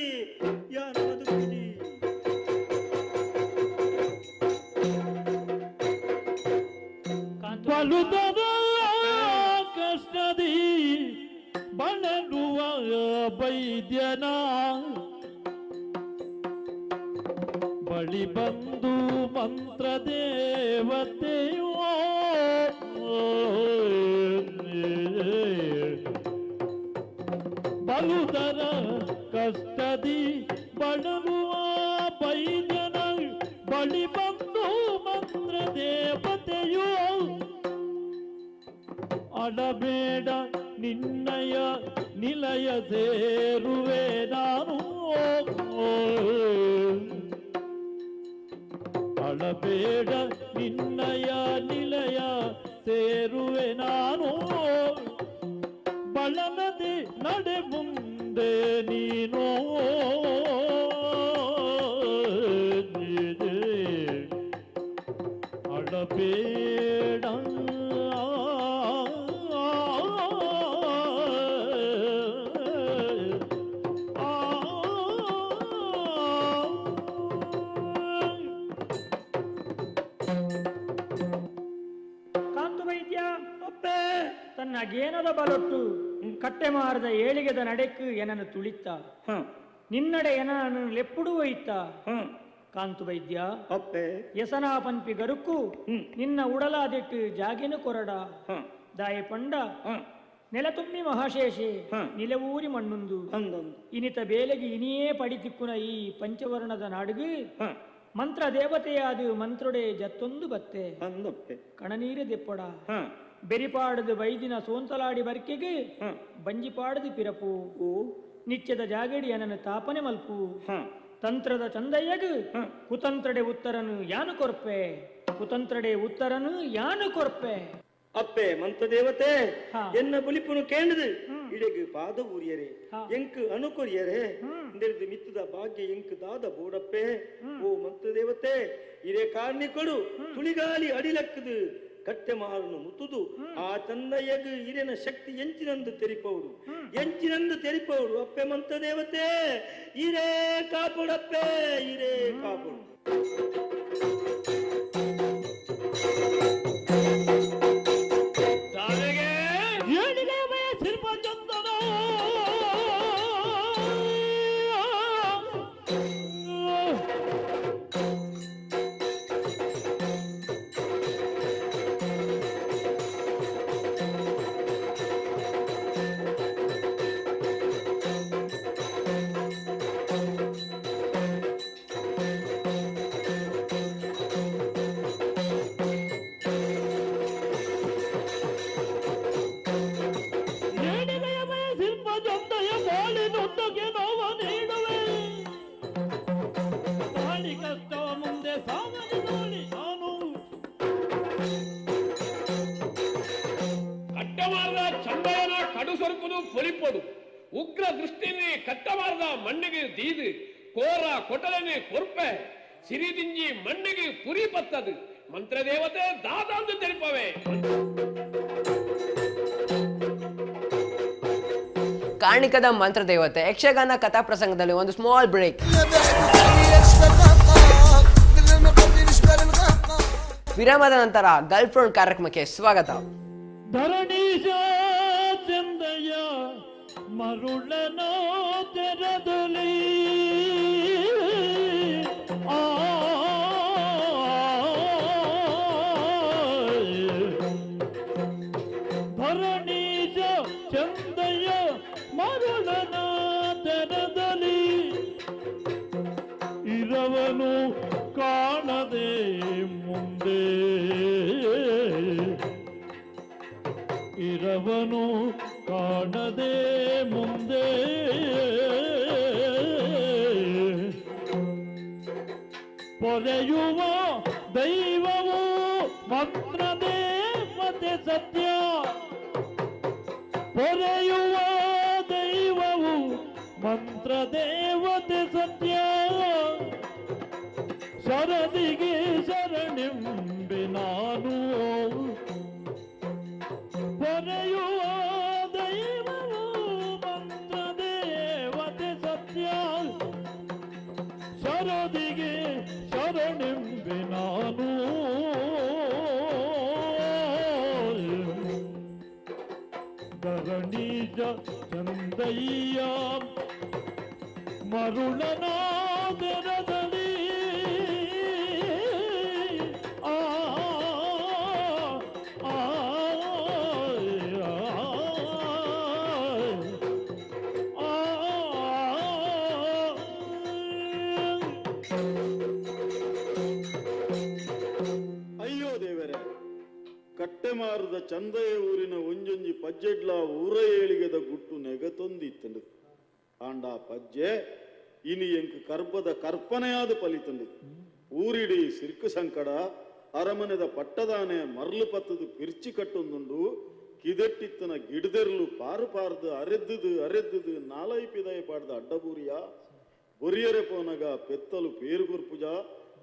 ಯಾನು ಬದುಕುಜಿ. ಬಲುದರ ಕಷ್ಟದಿ ಬಳಲುವ ವೈದ್ಯನ ಬಳಿ ಬಂದು ಮಂತ್ರ ದೇವತೆಯೋ ಬಲುದರ ಕಷ್ಟದಿ ಬಳಲುವ ವೈದ್ಯನ ಬಳಿ ಬಂದು ಮಂತ್ರ ದೇವತೆಯೋ ಅಳಬೇಡ ನಿನ್ನಯ ನಿಲಯ ಸೇರುವೆ ನಾನು, ಅಳಬೇಡ ನಿನ್ನಯ ನಿಲಯ ಸೇರುವೆ ನಾನು, ಬಳಲದೆ ನಡೆ ಮುಂದೆ ನೀನು, ಅಳಬೇಡ. ಕಾಂತು ವೈದ್ಯ ಅಪ್ಪೆ ತನ್ನ ಗೇನದ ಬಲೊಟ್ಟು ಕಟ್ಟೆ ಮಾರದ ಏಳಿಗೆದ ನಡೆಕ್ಕು ಎನನು ತುಳಿತ, ನಿನ್ನಡೆ ಎನನು ಲೆಪ್ಪುಡು ಒಯ್ತ. ಕಾಂತು ವೈದ್ಯ ಅಪ್ಪೆ ಯಸನಾ ಪನ್ಪಿ ಗರುಕು ನಿನ್ನ ಉಡಲಾದಿಟ್ಟು ಜಾಗೆನು ಕೊರಡ ದಾಯ ಪಂಡ ನೆಲತುಮ್ಮಿ ಮಹಾಶೇಷೆ ನಿಲವೂರಿ ಮಣ್ಣುಂದು ಇನಿತ ಬೇಲೆಗೆ ಇನಿಯೇ ಪಡಿತಿಕ್ಕುನ ಈ ಪಂಚವರ್ಣದ ನಾಡುಗು ಮಂತ್ರ ದೇವತೆಯಾದ ಮಂತ್ರೊಡೆ ಜತ್ತೊಂದು ಬತ್ತೆ ಕಣನೀರ ದೆಪ್ಪಡ ಬೆರಿಪಾಡದು ಬೈದಿನ ಸೋಂತಲಾಡಿ ಬರ್ಕೆಗೆ ಬಂಜಿಪಾಡದು ಪಿರಪು ನಿತ್ಯದ ಜಾಗಡಿ ಅನನು ತಾಪನೆ ಮಲ್ಪು ತಂತ್ರದ ಚಂದಯ್ಯಗು ಕುತಂತ್ರಡೆ ಉತ್ತರನು ಯಾನು ಕೊರ್ಪೆ, ಕುತಂತ್ರಡೆ ಉತ್ತರನು ಯಾನು ಕೊರ್ಪೆ. ಅಪ್ಪೆ ಮಂತ್ರದೇವತೆ ಎನ್ನ ಬುಲಿಪುನು ಕೇಂದ್ರದು ಇಡೆಗು ಪಾದ ಊರಿಯರೆ ಎಂಕ್ ಅನುಕೊರಿಯರೆ ಇಂದೆರ್ದು ಮಿತ್ತದ ಭಾಗ್ಯ ಎಂಕ್ ದಾದ ಬೋಡಪ್ಪೆ. ಓ ಮಂತ್ರದೇವತೆ ಇರೇ ಕಾರ್ಣಿಕೊಡು ತುಳಿಗಾಲಿ ಅಡಿಲಕ್ಕದು ಕಟ್ಟೆ ಮಾರನು ಮುತ್ತುದು ಆ ಚಂದಯ್ಯಗು ಇರೆನ ಶಕ್ತಿ ಎಂಚಿನಂದು ತೆರಿಪೌಡು, ಎಂಚಿನಂದು ತೆರಿಪೌಡು. ಅಪ್ಪೆ ಮಂತ್ರದೇವತೆ ಇರೇ ಕಾಪುಡಪ್ಪೆ, ಇರೇ ಕಾಪುಡು. ಪೊಲಿಪೊಡು ಉಗ್ರ ದೃಷ್ಟಿನಿ ಕಟ್ಟಮಾರದ ಮಣ್ಣಿಗೆ ದೀದು ಕೋರ ಕೊಟಲನೆ ಕೊರ್ಪೆ ಸಿರಿದಿಂಜಿ ಮಣ್ಣಿಗೆ ಪುರಿ ಪತ್ತದು ಮಂತ್ರದೇವತೆ ದಾದಾಂದು ತೆರಿಪವೆ. ಕಾರ್ಣಿಕದ ಮಂತ್ರದೇವತೆ ಯಕ್ಷಗಾನ ಕಥಾ ಪ್ರಸಂಗದಲ್ಲಿ ಒಂದು ಸ್ಮಾಲ್ ಬ್ರೇಕ್. ವಿರಾಮದ ನಂತರ ಗರ್ಲ್ ಫ್ರೆಂಡ್ ಕಾರ್ಯಕ್ರಮಕ್ಕೆ ಸ್ವಾಗತ. ಧರಣೀಶ ಚಂದಯ್ಯ ಮರುಳನೋ ತೆರದಲಿ ಆ ಧರಣೀಶ ಚಂದಯ್ಯ ಮರುಳನ ತೆರದಲಿ ಇರವನು ಕಾಣದೆ ಮುಂದೆ, ಇರವನು ಕಾಣದೆ ಮುಂದೆ, ಪೊರೆಯುವ ದೈವವು ಮಂತ್ರದೇವತೆ ಸತ್ಯ, ಪೊರೆಯುವ ದೈವವು ಮಂತ್ರದೇವತೆ ಸತ್ಯ, ಶರದಿಗೆ ಶರಣೆಂಬೆ ನಾನು, ಧರಣೀಜ ಚಂದಯ್ಯ ಮರುಳನಾದರದಲ್ಲಿ ಆ ಆ ಆ ಅಯ್ಯೋ ದೇವರೇ, ಕಟ್ಟೆಮಾರದ ಚಂದಯ ಊರಿನ ಒಂಜೊಂಜಿ ಪಜ್ಜೆಡ್ಲ ಊರ ಏಳಿಗೆದ ಗುಟ್ಟು ನೆಗತೊಂದಿತ್ತಂಡು. ಆಂಡ ಪಜ್ಜೆ ಇನಿ ಎಂಕ್ ಕರ್ಬದ ಕರ್ಪನೆಯಾದ ಪಲಿತಂಡು. ಊರಿಡಿ ಸಿರ್ಕು ಸಂಕಡ, ಅರಮನೆದ ಪಟ್ಟದಾನೆ ಮರ್ಲು ಪತ್ತದು ಪಿರ್ಚಿ ಕಟ್ಟೊಂದುಂಡು. ಕಿದೆಟ್ಟಿತ್ತನ ಗಿಡದೆರ್ಲು ಪಾರು ಪಾರ್ದು ಅರೆದ್ದುದು ಅರೆದ್ದುದು ನಾಲೈ ಪಿದಯ ಪಾಡ್ದ ಅಡ್ಡಬೂರಿಯ ಬೊರಿಯರೆ ಪೋನಗ ಪೆತ್ತಲು ಪೇರುಗುರ್ಪುಜ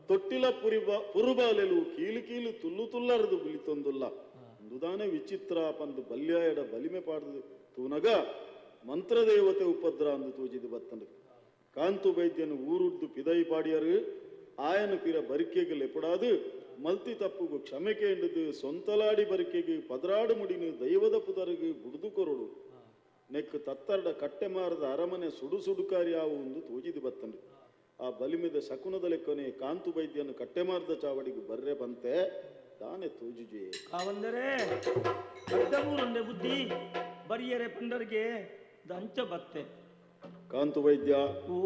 ತೊಟ್ಟಿಲ ಪುರುಬಾಲೆಲು ಕೀಲು ಕೀಲು ತುಲ್ಲು ತುಲ್ಲರದು ಬುಲಿತೊಂದುಲ್ಲ. ದುದಾನೆ ವಿಚಿತ್ರ ಪಂದು ಬಲ್ಯಾಯಡ ಬಲಿಮೆ ಪಾಡ್ದು ತೂನಗ ಮಂತ್ರದೇವತೆ ಉಪದ್ರ ಅಂದು ತೋಜಿದು ಬತ್ತಂಡು. ಕಾಂತು ವೈದ್ಯನು ಊರುಡ್ದು ಪಿದೈ ಪಾಡಿಯರು ಆಯನ ಪಿರ ಬರಿಕೆಗೆ ಲೆಪಡಾದು ಮಲ್ತಿ ತಪ್ಪುಗು ಕ್ಷಮೆ ಕೇಂಡದು ಸೊಂತಲಾಡಿ ಬರಿಕೆಗೆ ಪದರಾಡು ಮುಡಿನು ದೈವದ ಪುದರುಗು ಬುಡ್ದು ಕೊರಡು. ನೆಕ್ಕು ತತ್ತರ್ಡ ಕಟ್ಟೆ ಮಾರದ ಅರಮನೆ ಸುಡು ಸುಡುಕಾರಿ ಆವು ಒಂದು ತೋಜಿದು ಬತ್ತಂಡು. ಆ ಬಲಿಮೆದ ಶಕುನದ ಲೆಕ್ಕನೆ ಕಾಂತು ವೈದ್ಯನು ಕಟ್ಟೆಮಾರ್ದ ಚಾವಡಿಗೆ ಬರ್ರೆ ಬಂತೆ ತಾನೆ ತೋಜುಜೆ. ಕಾವಂದರೆ ಅಡ್ಡಮೂರೊಂಡೆ ಬುದ್ಧಿ ಬರಿಯರೆ ಪಂಡರ್ಗೆ ದಂಚ ಬತ್ತೆ. ಕಾಂತು ವೈದ್ಯ, ಓ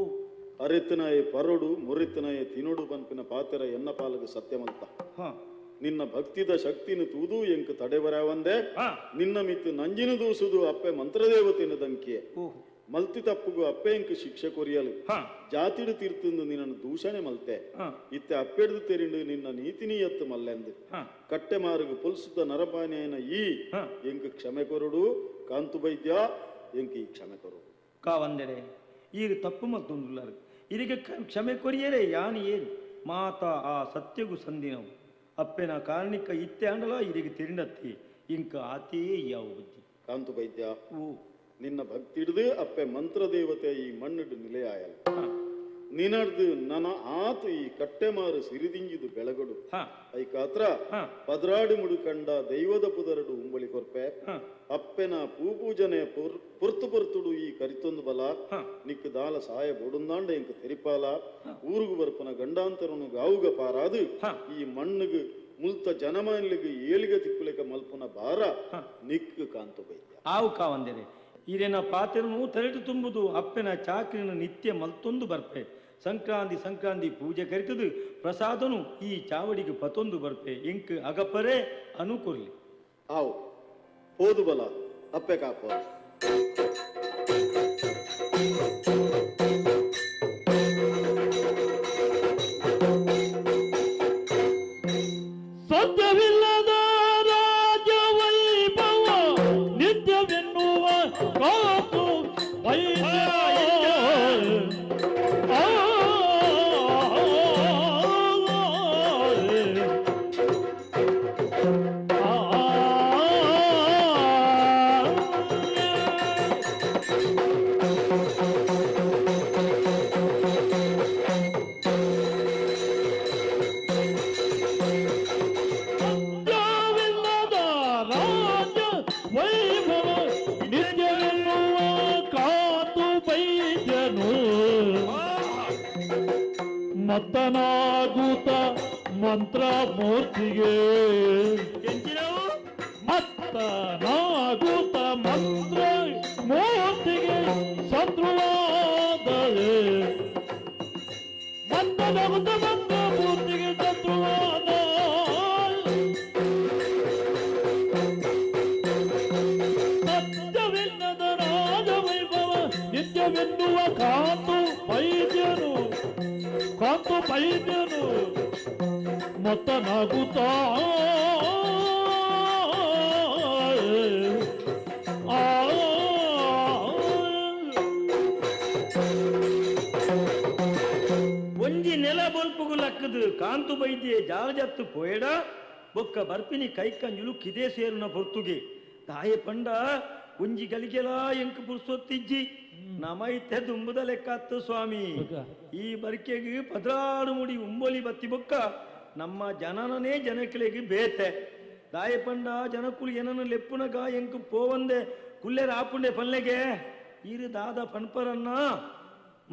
ಅರೆತ್ತನಾಯೆ ಪರಡು ಮುರಿತ್ತನಾಯೆ ತಿನೋಡು ಪನ್ಪಿನ ಪಾತೆರ ಎನ್ನ ಪಾಲಗ ಸತ್ಯಮಂತ. ನಿನ್ನ ಭಕ್ತಿದ ಶಕ್ತಿನ ತೂದು ಎಂಕ್ ತಡೆಬರಾವಂದೆ ನಿನ್ನ ಮಿತ್ತು ನಂಜಿನ ದೂಸುದು ಅಪ್ಪೆ ಮಂತ್ರದೇವತೆನ ದಂಕಿಯೆ. ಮಲ್ತಿ ತಪ್ಪುಗು ಅಪ್ಪೆ ಎಂಕ್ ಶಿಕ್ಷೆ ಕೊರಿಯಲು ಜಾತಿಡು ತೀರ್ತಂದು ನಿನ್ನನ್ನು ದೂಷಣೆ ಮಲ್ತೆ. ಇತ್ತೆ ಅಪ್ಪೆಡ್ದು ತೆರಿಂಡು ನಿನ್ನ ನೀತಿನೀಯತ್ತು ಮಲ್ಲೆಂದು ಕಟ್ಟೆ ಮಾರುಗು ಪೊಲ್ಸುದ ನರಪಾನೇನ ಈ ಎಂಕ್ ಕ್ಷಮೆ ಕೊರಡು ಕಾಂತು ವೈದ್ಯ, ಎಂಕ್ ಈ ಕ್ಷಮೆ ಕೊರಡು. ಕಾವಂದರೆ ಈಗ ತಪ್ಪು ಮತ್ತೊಂದುಲ್ಲಾರು ಇದಕ್ಕೆ ಕ್ಷಮೆ ಕೊರಿಯರೆ ಯಾನು ಏರು ಮಾತಾ ಆ ಸತ್ಯಗು ಸಂದಿನವು ಅಪ್ಪೆನ ಕಾರಣಿಕ ಇತ್ತೆ ಆಂಡಲ ಇದಕ್ಕೆ ತಿರಿಂಡತ್ತಿ ಇಂಕ ಆತೇ ಯಾವ ಬುದ್ಧಿ. ಕಾಂತು ವೈದ್ಯ, ಓ ನಿನ್ನ ಭಕ್ತಿಡ್ದು ಅಪ್ಪೆ ಮಂತ್ರದೇವತೆ ಈ ಮಣ್ಣಿಡು ನಿಲೆಯಾಯಲ್ಲ. ನಿನಡ್ದು ನನ ಆತು ಈ ಕಟ್ಟೆಮಾರು ಸಿರಿದಿಂಗಿದು ಬೆಳಗಡು. ಐಕಾತ್ರ ಪದ್ರಾಡಿ ಮುಡುಕಂಡ ದೈವದ ಪುದರಡು ಉಂಬಳಿ ಕೊರ್ಪೆ. ಅಪ್ಪೆನ ಪೂಪೂಜನೆ ಪೊರ್ತು ಪೊರ್ತುಡು ಈ ಕರಿತೊಂದು ಬಲ ನಿಕ್ಕು ದಾಲ ಸಾಯ ಬೋಡುಂದಾಂಡ ಎಂಕ್ ತೆರಿಪಾಲ. ಊರುಗು ಬರ್ಪನ ಗಂಡಾಂತರನು ಗಾವುಗ ಪಾರಾದು ಈ ಮಣ್ಣುಗು ಮುಲ್ತ ಜನಮಾನ್ಲಿಗೆ ಏಳಿಗೆ ತಿಕ್ಕುಲೆಕ ಮಲ್ಪುನ ಭಾರ ನಿಕ್ಕು ಕಾಂತು ವೈದ್ಯ. ಆವು ಕಾವಂದರೆ ಈರೇನ ಪಾತೆರನು ತರಟು ತುಂಬುದು ಅಪ್ಪೆನ ಚಾಕ್ರಿನ ನಿತ್ಯ ಮಲ್ತೊಂದು ಬರ್ಪೆ. ಸಂಕ್ರಾಂತಿ ಸಂಕ್ರಾಂತಿ ಪೂಜೆ ಕರಿತದು ಪ್ರಸಾದನು ಈ ಚಾವಡಿಗೆ ಪತೊಂದು ಬರ್ಪೆ. ಇಂಕ್ ಅಗಪರೆ ಅನುಕೂರ್ಲಿ. ಆವು ಹೋದು ಬಲ ಅಪ್ಪೆ ಕಾಪ. ಸತ್ಯವಿಲ್ಲದ ರಾಜ ವೈಭವ ನಿತ್ಯವೆನ್ನುವ ಕಾತು ವೈದ್ಯ. ಆ, ಆ, ಆ. ಸತ್ಯವಿಲ್ಲದ ರಾಜ ವೈಭವ ನಿತ್ಯವೆನ್ನುವ ಕಾತು ವೈದ್ಯನು ಮತ್ತನಾಗೂತ ಮಂತ್ರ ಮೂರ್ತಿಗೆ ಮತ್ತನಾಗೂತ ಮಂತ್ರ ಮೂರ್ತಿಗೆ ಶತ್ರುವಾದರೆ ಮತ್ತನಾಗುತ್ತ ಮಂತ್ರ ಮೂರ್ತಿಗೆ ಶತ್ರುವಾದ. ಸತ್ಯವಿಲ್ಲದ ರಾಜವೈಭವ ನಿತ್ಯವೆನ್ನುವ ಕಾಂತು ವೈದ್ಯನು ಕಾಂತು ವೈದ್ಯನು ಮತ್ತನಾಗುತ್ತ ಆ. ಒಂಜಿ ನೆಲ ಬೊಲ್ಪುಗು ಲಕ್ಕದು ಕಾಂತು ಬೈದ್ಯೆ ಜಾಲಜತ್ತು ಪೋಯಡ ಬೊಕ್ಕ ಬರ್ಪಿನಿ ಕೈಕಂಜುಲು ಕಿದೆ ಸೇರುನ ಪೊರ್ತುಗೆ ತಾಯೆ ಪಂಡ ಒಂಜಿ ಗಲಿಗೆಲ ಎಂಕ್ ಪುರ್ಸೊತ್ತಿಜ್ಜಿ ನಮ ಇತ್ತೆ ದುಂಬುದ ಲೆಕ್ಕತ್ತು ಸ್ವಾಮಿ. ಈ ಬರಿಕೆಗೆ ಪದ್ರಾಡು ಮುಡಿ ಉಂಬೊಲಿ ಬತ್ತಿ ಬೊಕ್ಕ ನಮ್ಮ ಜನನನೇ ಜನಕ್ಲೆಗ್ ಬೇತೆ. ದಾಯ ಪಂಡ ಜನಕುಲು ಏನನ್ನು ಲೆಪ್ಪುನಗ ಎಂಕ್ ಪೋವಂದೆ ಕುಲ್ಲೆರ ಆಪುಂಡೆ ಪನ್ಲೆಗೆ ಈರು ದಾದ ಪನ್ಪರನ್ನ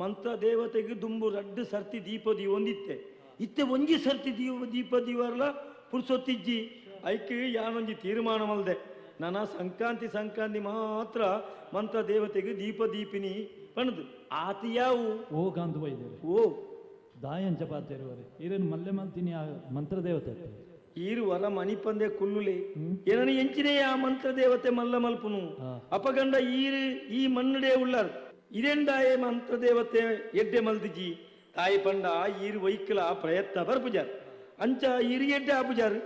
ಮಂತ್ರ ದೇವತೆಗೆ ದುಂಬು ರಡ್ಡು ಸರ್ತಿ ದೀಪ ದೀವೊಂದಿತ್ತೆ ಇತ್ತೆ ಒಂಜಿ ಸರ್ತಿ ದೀವ ದೀಪ ದೀವರ್ಲ ಪುರ್ಸೊತ್ತಿಜ್ಜಿ ಐಕ್ ಯಾನೊಂಜಿ ತೀರ್ಮಾನ ಮಲ್ದೆ ನನ ಸಂಕ್ರಾಂತಿ ಸಂಕ್ರಾಂತಿ ಮಾತ್ರ ಮಂತ್ರ ದೇವತೆಗೆ ದೀಪ ದೀಪಿನಿ ಪಣದು ಆತ ಯಾವು. ಓ ಕಾಂತು ಬೈದೇವೆ. ಓ. ದಾಯಂಚ ಪಾತೆರುವರೆ ಈರೇನು ಮಲ್ಲೆ ಮಲ್ತಿನಿ ಆ ಮಂತ್ರದೇವತೆ ಅತ್ತೆ. ಈರು ವರ ಮಣಿಪಂದೆ ಕುಲ್ಲುಲೆ ಏನನು ಎಂಚಿನೇ ಆ ಮಂತ್ರ ದೇವತೆ ಮಲ್ಲ ಮಲ್ಪುನು. ಅಪಗಂಡ ಈರು ಈ ಮಣ್ಣುಡೆ ಉಳ್ಳರ್ ಇರೆಂದಾಯೆ ಮಂತ್ರ ದೇವತೆ ಎಡ್ಡೆ ಮಲ್ದಿಜಿ ತಾಯಿ ಪಂಡ ಈರು ವೈಕ್ಲ ಪ್ರಯತ್ನ ಬರ್ಪುಜಾರ್ ಅಂಚ ಈರು ಎಡ್ಡೆ ಆಪುಜಾರ್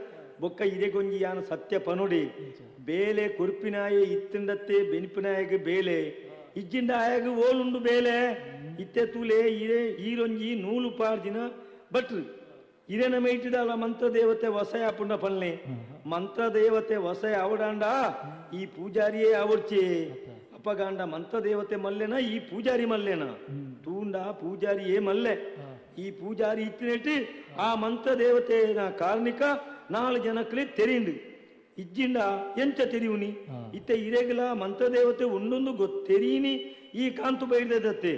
ಬೊಕ್ಕ ಇದೆ ಗೊಂಜಿ ಯಾನು ಸತ್ಯ ಪನುಡಿ ಬೇಲೆ ಕುರ್ಪಿನಾಯೆ ಇತ್ತಿಂಡತ್ತೆ ಬೆನಿಪಿನಾಯಗ ಬೇಲೆ ಇಜ್ಜಿಂಡ ಆಯಗ ಓಲುಂಡು ಬೇಲೆ ಇತ್ತೆ ತೂಲೆ ಈರೆ ಈರೊಂಜಿ ನೂಲು ಪಾರ್ದಿನ ಭಟ್ರು ಇದೇನ ಮೈಟಿಡಾಲ ಮಂತ್ರ ದೇವತೆ ವಸಯ ಪುಂಡ ಪಲ್ನೆ ಮಂತ್ರ ದೇವತೆ ವಸಯ ಅವಡಾಂಡ ಈ ಪೂಜಾರಿಯೇ ಅವಡ್ಚೆ ಅಪಗಾಂಡ ಮಂತ್ರ ದೇವತೆ ಮಲ್ಲೆನ ಈ ಪೂಜಾರಿ ಮಲ್ಲೆನ ತೂಂಡ ಪೂಜಾರಿಯೇ ಮಲ್ಲೆ ಈ ಪೂಜಾರಿ ಇತ್ತಿನೆಟ್ಟು ಆ ಮಂತ್ರ ದೇವತೆನ ಕಾರ್ಣಿಕ ನಾಲ್ ಜನಕ್ಲೆ ತೆರಿಂಡು ಇಜ್ಜಿಂಡ ಎಂಚ ತೆರಿಯುನಿ ಇತ್ತೆ ಇರೆಗಲ ಮಂತ್ರ ದೇವತೆ ಉಂಡೊಂದು ಗೊತ್ತೆರೀನಿ ಈ ಕಾಂತು ಬೈರ್ದತ್ತೆ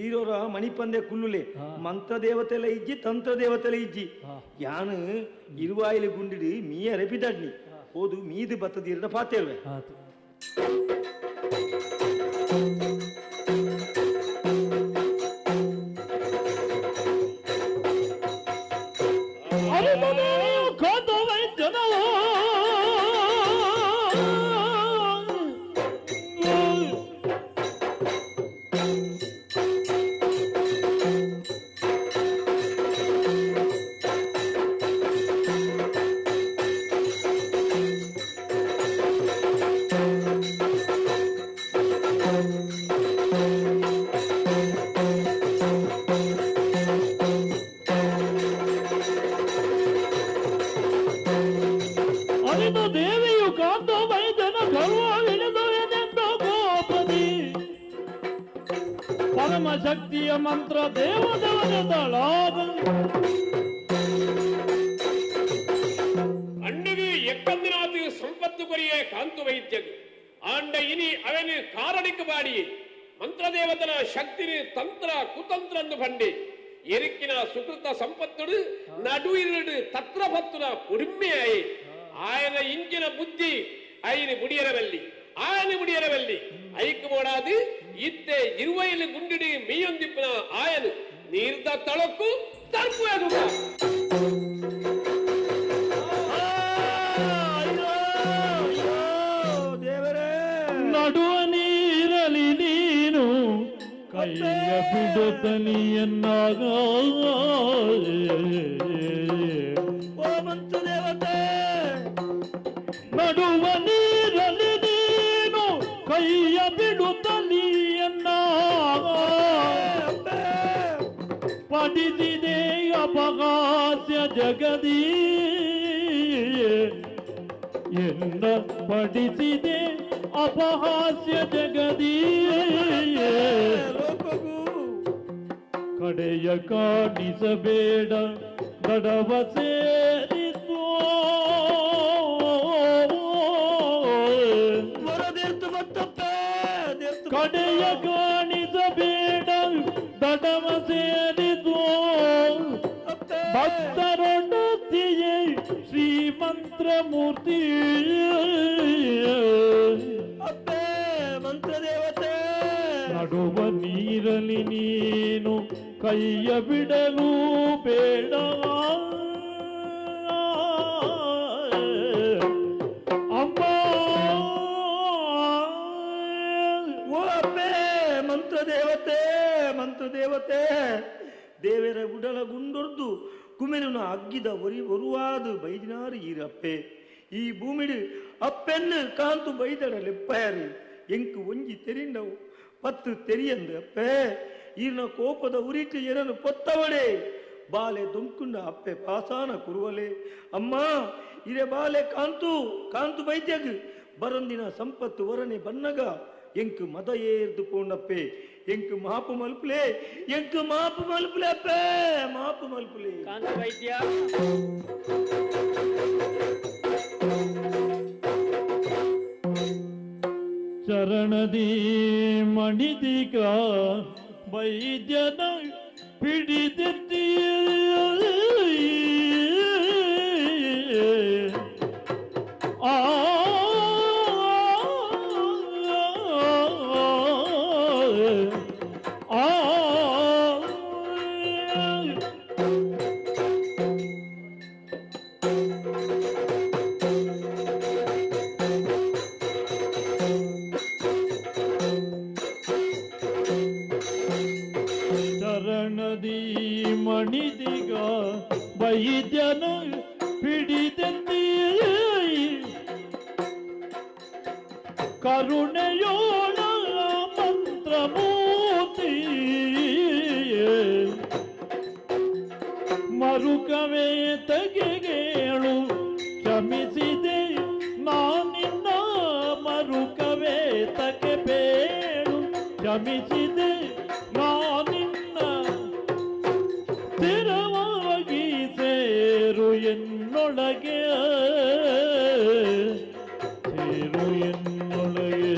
ಈರೋರ ಮಣಿಪಂದೆ ಕುಲ್ಲುಲೆ ಮಂತ್ರ ದೇವತೆಲ ಇಜ್ಜಿ ತಂತ್ರ ದೇವತೆಲ ಇಜ್ಜಿ ಯಾನು ಇರುವಾಯಿಲೆ ಗುಂಡಿಡಿ ಮೀಯ ರೆಪಿದಾಡ್ನಿ ಹೋದು ಮೀದು ಬತ್ತದೀರ್ದ ಪಾತೇಲ್ವೆ. ಆತು. ಅರಿದು ದೇವಿಯು ಕಾಂತ ವೈದ್ಯನ ಗರ್ವವಿಳಿದುವೆನೆಂದು ಕೋಪದಿ ಪರಮಶಕ್ತಿಯ ಮಂತ್ರ ದೇವದೇವನೆದಳಾದ. ಅಣ್ಣಗೆ ಎಕ್ಕಂದಿನಾದ ಸಂಪತ್ತು ಕೊರಿಯೇ ಕಾಂತು ವೈದ್ಯಗು ಆಂಡ ಇನಿ ಅವನು ಕಾರಣಿಕ ಬಾಡಿ ಮಂತ್ರದೇವತನ ಶಕ್ತಿನಿ ತಂತ್ರ ಕುತಂತ್ರಂದು ಬಂಡಿ ಎರಿಕ್ಕಿನ ಸುಕೃತ ಸಂಪತ್ತುಡು ನಡು ಇರುಡು ತತ್ರ ಪತ್ತುನ ಕುಡಿಮೆಯಾಯಿ ಆಯನ ಇಂಚಿನ ಬುದ್ಧಿ ಐನು ಮುಡಿಯರವಲ್ಲಿ ಆಯನ ಮುಡಿಯರವಲ್ಲಿ ಐಕು ಬೋಡಾದು ಇತ್ತೆ ಇರುವೈಲು ಗುಂಡಿಡಿ ಮೀಯೊಂದಿಪ್ಪನ ಆಯನು ನೀರ್ದ ತಳಕ್ಕು ತರ್ಪು. ದೇವರೇ. ನಡುವ ನೀರಲಿ ನೀನು ಕೈಯ ಬಿಡುತ್ತನಿಯನ್ನಾಗ. ಓ ಮಂತ್ರ ದೇವತೆ. ನಡುವ ನೀರಲಿ ನೀನು ಕೈಯ ಬಿಡುತ್ತಲಿಯನ್ನಾಗ ಪಡಿಸಿದೆ ಅಪಹಾಸ್ಯ ಜಗದೀ ಎನ್ನ ಪಡಿಸಿದೆ ಅಪಹಾಸ್ಯ ಜಗದೀ. ಲೋಕಗೂ ಕಡೆಯ ಕಾಣಿಸಬೇಡ ದಡವ ಸೇರಿಸು. ವರದೇರ್ತು ಮತ್ತಪ್ಪೆ ದೇರ್ತು. ಕಡೆಯ ಕಾಣಿಸಬೇಡ ದಡವ ಸೇರಿಸು. ಅಪ್ಪೆ. ಭಕ್ತರೊಡತಿಯೇ ಶ್ರೀಮಂತ್ರಮೂರ್ತಿ. ಅಪ್ಪೆ ಮಂತ್ರ ದೇವತೆ. ನಡುವ ನೀರಲಿ ನೀನು ಕೈಯ ಬಿಡಲು ಬೇಡ ಅಮ್ಮ. ಓ ಅಪ್ಪೆ ಮಂತ್ರ ದೇವತೆ ಮಂತ್ರ ದೇವತೆ ದೇವರ ಉಡಲ ಗುಂಡೊರ್ದು ಕುಮೆನು ಅಗ್ಗಿದ ಒರಿ ಒರುವಾದು ಬೈದಿನಾರು ಈರಪ್ಪೆ ಈ ಭೂಮಿಡು ಅಪ್ಪೆನ್ನು ಕಾಂತು ಬೈದಡ ಲೆಪ್ಪಯಾರು ಎಂಕು ಒಂಜಿ ತೆರಿಂಡವು ಪತ್ತು ತೆರಿಯಂದು ಅಪ್ಪೆ ಈರ್ನ ಕೋಪದ ಉರಿಟು ಎರನು ಪೊತ್ತವಳೆ ಬಾಲೆ ದುಂಕುಂಡ ಅಪ್ಪೆ ಪಾಸಾನ ಕುರುವಲೆ ಅಮ್ಮ ಇರೆ ಬಾಲೆ ಕಾಂತು ಕಾಂತು ಬೈದ್ಯಗ್ ಬರಂದಿನ ಸಂಪತ್ತು ವರನೆ ಬನ್ನಗ ಎಂಕು ಮದ ಏರ್ದು ಪೋಂಡಪ್ಪೆ ಎಂಕು ಮಾಪು ಮಲ್ಪುಲೆ ಎಂಕು ಮಾಪು ಮಲ್ಪುಲೆ ಅಪ್ಪೆ ಮಾಪು ಮಲ್ಪುಲೆ. ಕಾಂತ ವೈದ್ಯ. ಚರಣದಿ ಮಣಿದಿಗ ವೈದ್ಯನ ಪಿಡಿದೆತ್ತಿ ಆ ಆ ಚರಣದಿ ಮಣಿದಿಗ ವೈದ್ಯನ ಪಿಡಿದೆತ್ತಿ ಕರುಣೆಯೋಳ ಮಂತ್ರಮೂರ್ತಿ ಮರುಕವೇ ತಗೆಗೇಳು ಕ್ಷಮಿಸಿದೆ ನಾನಿನ್ನ ಮರುಕವೇ ತಗೆ ಬೇಳು ಕ್ಷಮಿಸಿದೆ ನಾನಿನ್ನ ಸ್ಥಿರವಾಗಿ ಸೇರು ಎನ್ನೊಳಗೆ ಸೇರು ಎನ್ನೊಳಗೆ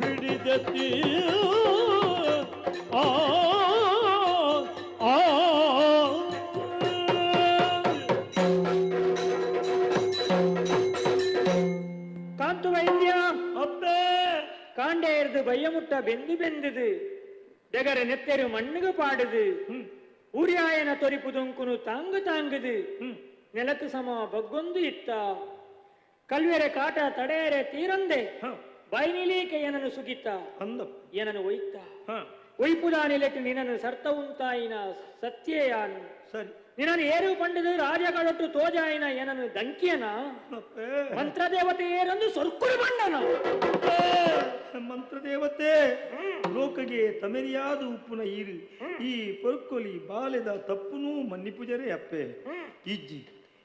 ಪಿಡಿದೆತ್ತಿ ಆ ಆ ಕಾಂತು ವೈದ್ಯ ಅಪ್ಪೇ ಕಾಂಡೆ ಎರ್ದು ಬಯ್ಯಮುಟ್ಟ ಬೆಂದು ಬೆಂದುದು ದೆಗರೆ ನೆತ್ತೆರು ಮಣ್ಣುಗು ಪಾಡುದು ಊರ್ಯಾಯನ ತೊರಿಪುದುಂಕುನು ತಾಂಗು ತಾಂಗುದು ನೆಲಕು ಸಮ ಬಗ್ಗೊಂದು ಇತ್ತ ಕಲ್ವೆರೆ ಕಾಟ ತಡೆಯರೆ ತೀರಂದೆ ಬಾಯ್ನಿಲೀಕೆ ಏನನು ಸುಗಿತ ಅಂದ ಏನನು ಒಯ್ತ ಹ ಒಯ್ಪುದ ನಿಲೆಟ್ಟು ನಿನನು ಸರ್ತ ಉಂತಾಯಿನ ಸತ್ಯೇಯಾನು ಸರಿ ನಿನನು ಏರು ಪಂಡದು ರಾಜಗಳೊಟ್ಟು ತೋಜಾಯಿನ ಏನನು ದಂಕಿಯನ ಅಪ್ಪೇ ಮಂತ್ರದೇವತೆ ಏರಂದು ಸೊರ್ಕುರು ಬಂಡನ ಅಪ್ಪೇ, ಮಂತ್ರದೇವತೆ ಲೋಕಗೆ ತಮೆರಿಯಾದ ಉಪ್ಪುನ ಈರು ಈ ಪೊರ್ಕೊಲಿ ಬಾಲೆದ ತಪ್ಪುನು ಮನ್ನಿಪುಜರೇ ಅಪ್ಪೆ ಇಜ್ಜಿ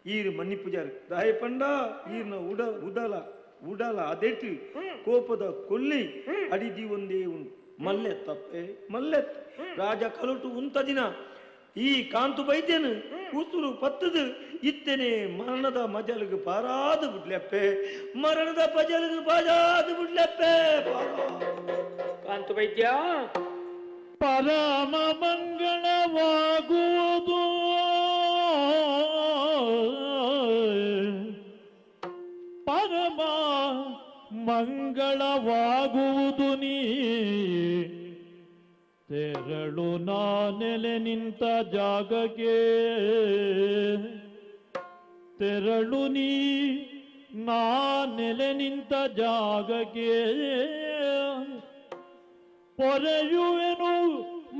ಈರು ಮನ್ನಿಪುಜಾರು ದಾಯ ಪಂಡ ಈರ್ನ ಉಡ ಉದಲ ಉಡಲ ಅದೆಟ್ಟು ಕೋಪದ ಕೊಲ್ಲಿ ಅಡಿದಿ ಒಂದೇ ಉಂಟು ಮಲ್ಲೆತ್ತಪ್ಪೆ ಮಲ್ಲೆತ್ ರಾಜ ಕಲುಟು ಉಂತ ದಿನ ಈ ಕಾಂತು ಬೈದ್ಯನು ಉಸುರು ಪತ್ತದು ಇತ್ತನೆ ಮರಣದ ಮಜಲಿಗೆ ಪಾರಾದು ಬಿಡ್ಲೆಪ್ಪೆ ಮರಣದ ಮಜಲಿಗೆ ಪಾರಾದು ಬಿಡ್ಲೆಪ್ಪೆ ಪಾರಾದು. ಕಾಂತು ವೈದ್ಯ ಪರಮ ಮಂಗಳವಾಗುವುದು ಪರಮ ಮಂಗಳವಾಗುವುದು ನೀ ತೆರಳು ನಾ ನೆಲೆ ನಿಂತ ಜಾಗಕ್ಕೆ ತೆರಳು ನೀ ನಾ ನೆಲೆ ನಿಂತ ಜಾಗಕ್ಕೆ ಪೊರೆಯುವೆನು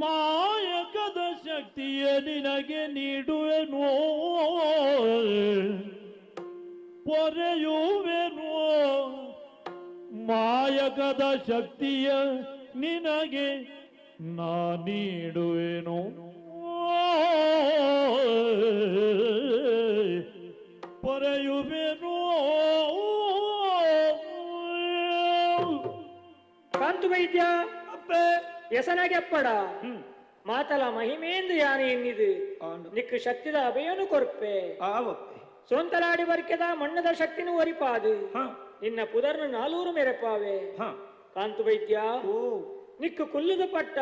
ಮಾಯಕದ ಶಕ್ತಿಯ ನಿನಗೆ ನೀಡುವೆನು ಪೊರೆಯುವೆನು ಮಾಯಕದ ಶಕ್ತಿಯ ನಿನಗೆ ನಾ ನೀಡುವೆನು ಪೊರೆಯುವೆನು ಕಾಂತು ವೈದ್ಯ ಅಪ್ಪೆ ಎಸನಗೆಪ್ಪಡ ಮಾತಲ ಮಹಿಮೇಂದು ಯಾನೆ ಎನ್ನಿದು ಆಂಡು. ನಿಕ್ಕು ಶಕ್ತಿದ ಅಭಯನು ಕೊರ್ಪೆ ಆವಪ್ಪೆ ಸೋಂತಲಾಡಿ ಬರ್ಕೆದ ಮಣ್ಣದ ಶಕ್ತಿನು ಒರಿಪಾದು ಹ ನಿನ್ನ ಪುದರ್ನು ನಾಲೂರು ಮೆರೆಪಾವೆ ಹ ಕಾಂತು ವೈದ್ಯ ಓ ನಿಕ್ಕು ಕುಲ್ಲುದು ಪಟ್ಟ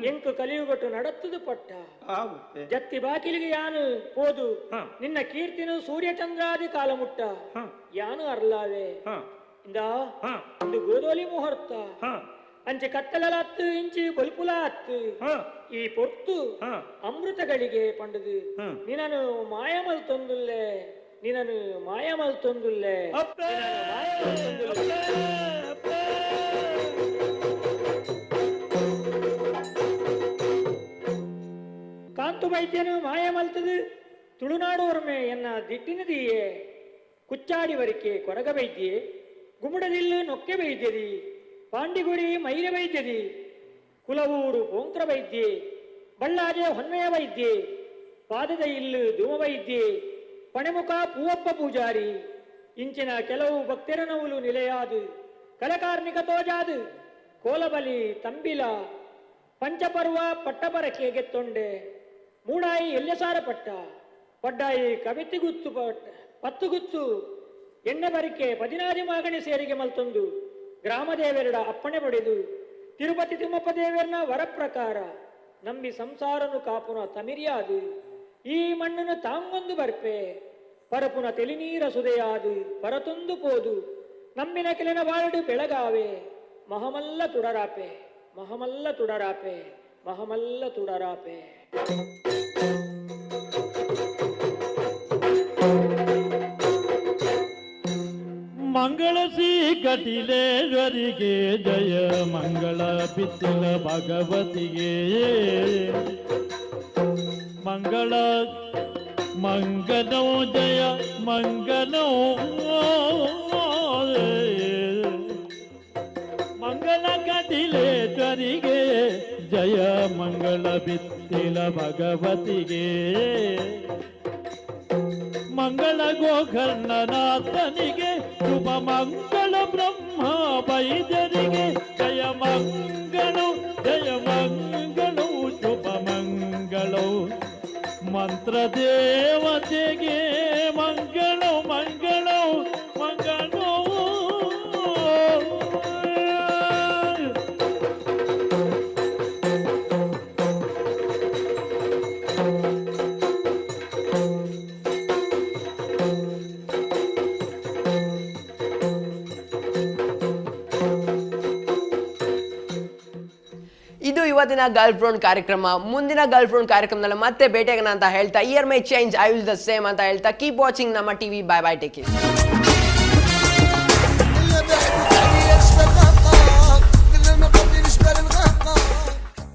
ಎಂಕು ಕಲಿಯುಗಟ್ಟು ನಡತ್ತದು ಪಟ್ಟ ಆವಪ್ಪೆ ಜತ್ತಿ ಬಾಕಿಲಿಗೆ ಯಾನು ಹೋದು ಹ. ನಿನ್ನ ಕೀರ್ತಿನು ಸೂರ್ಯಚಂದ್ರಾದಿ ಕಾಲಮುಟ್ಟ ಹ. ಯಾನು ಅರ್ಲಾವೆ ಹ ಇಂದ ಹ ಒಂದು ಗೋದೋಲಿ ಮುಹೂರ್ತ ಹ ಅಂಚೆ ಕತ್ತಲಲ ಅತ್ತು ಇಂಚಿ ಬೊಲ್ಪುಲ ಅತ್ತು ಹ ಈ ಪೊರ್ತು ಹ ಅಮೃತಗಳಿಗೆ ಪಂಡದು ಹ. ನಿನನು ಮಾಯಮಲ್ ತೊಂದುಲ್ಲೆ ನಿನನು ಮಾಯಮಲ್ ತೊಂದುಲ್ಲೆ ಅಪ್ಪೆ ಅಪ್ಪೆ ಅಪ್ಪೆ ಕಾಂತು ವೈದ್ಯನು ಮಾಯಮಲ್ತದು ತುಳುನಾಡೋರ್ಮೆ ಎನ್ನ ದಿಟ್ಟಿನದಿಯೇ ಕುಚ್ಚಾಡಿ ವರಿಕೆ ಕೊರಗ ವೈದ್ಯೆ ಗುಮಡದಿಲ್ಲು ನೊಕ್ಕೆ ವೈದ್ಯದಿ ಪಾಂಡಿಗುರಿ ಮೈರ ವೈದ್ಯದಿ ಕುಲವೂರು ಪೋಂಕ್ರ ವೈದ್ಯೆ ಬಳ್ಳಾಜೆ ಹೊನ್ಮೆಯ ವೈದ್ಯೆ ಪಾದದ ಇಲ್ಲು ಧೂಮ ವೈದ್ಯೆ ಪಣೆಮುಖ ಪೂವಪ್ಪ ಪೂಜಾರಿ ಇಂಚಿನ ಕೆಲವು ಭಕ್ತರನವುಲು ನಿಲೆಯಾದು ಕಲಕಾರ್ಮಿಕ ತೋಜಾದು ಕೋಲಬಲಿ ತಂಬಿಲ ಪಂಚಪರ್ವ ಪಟ್ಟಪರಕೆ ಗೆತ್ತೊಂಡೆ ಮೂಡಾಯಿ ಎಲ್ಲೆಸಾರ ಪಟ್ಟ ಪಡ್ಡಾಯಿ ಕವಿತಿಗುತ್ತು ಪಟ್ಟ. ಪತ್ತುಗುತ್ತು ಎಣ್ಣೆ ಬರಿಕೆ ಪದಿನಾಜಿ ಮಾಗಣಿ ಸೇರಿಗೆ ಮಲ್ತೊಂದು ಗ್ರಾಮದೇವರಡ ಅಪ್ಪಣೆ ಪಡೆದು ತಿರುಪತಿ ತಿಮ್ಮಪ್ಪ ದೇವರನ ವರಪ್ರಕಾರ ನಂಬಿ ಸಂಸಾರನು ಕಾಪುನ ತಮಿರಿಯಾದು ಈ ಮಣ್ಣನ್ನು ತಾಂಗೊಂದು ಬರ್ಪೆ ಪರಪುನ ತೆಲಿನೀರ ಸುದೆಯಾದು ಪರತೊಂದು ಪೋದು ನಂಬಿನ ಕೆಲಿನ ಬಾರಡು ಬೆಳಗಾವೆ ಮಹಮಲ್ಲ ತುಡರಾಪೆ ಮಹಮಲ್ಲ ತುಡರಾಪೆ ಮಹಮಲ್ಲ ತುಡರಾಪೆ. ಮಂಗಳ ಶ್ರೀ ಕಟಿಲೇಶ್ವರಿಗೆ ಜಯ ಮಂಗಳ ಬಿತ್ತಿಲ ಭಗವತಿಗೆ ಮಂಗಳ ಮಂಗನೋ ಜಯ ಮಂಗನೋ ಮಂಗಳ ಕಟಿಲೇಶ್ವರಿಗೆ ಜಯ ಮಂಗಳ ಬಿತ್ತಿಲ ಭಗವತಿಗೆ ಮಂಗಳ ಗೋಕರ್ಣನಾಥನಿಗೆ ಶುಭ ಮಂಗಳ ಬ್ರಹ್ಮ ವೈದ್ಯರಿಗೆ ಜಯ ಮಂಗಳು ಜಯ ಮಂಗಳು ಶುಭ ಮಂಗಳು ಮಂತ್ರ ದೇವತೆಗೆ ಮಂಗಳು ಮಂಗಳು ಮಂಗಳು. ಇದು ಇವತ್ತಿನ ಗರ್ಲ್ ಫ್ರೆಂಡ್ ಕಾರ್ಯಕ್ರಮ. ಮುಂದಿನ ಗರ್ಲ್ ಫ್ರೆಂಡ್ ಕಾರ್ಯಕ್ರಮದಲ್ಲಿ ಮತ್ತೆ ಭೇಟಿಯಾಗೋಣ ಅಂತ ಹೇಳ್ತಾ, year may change, I will the same ಅಂತ ಹೇಳ್ತಾ, ಕೀಪ್ ವಾಚಿಂಗ್ ನಮ್ಮ TV. Bye bye, take care.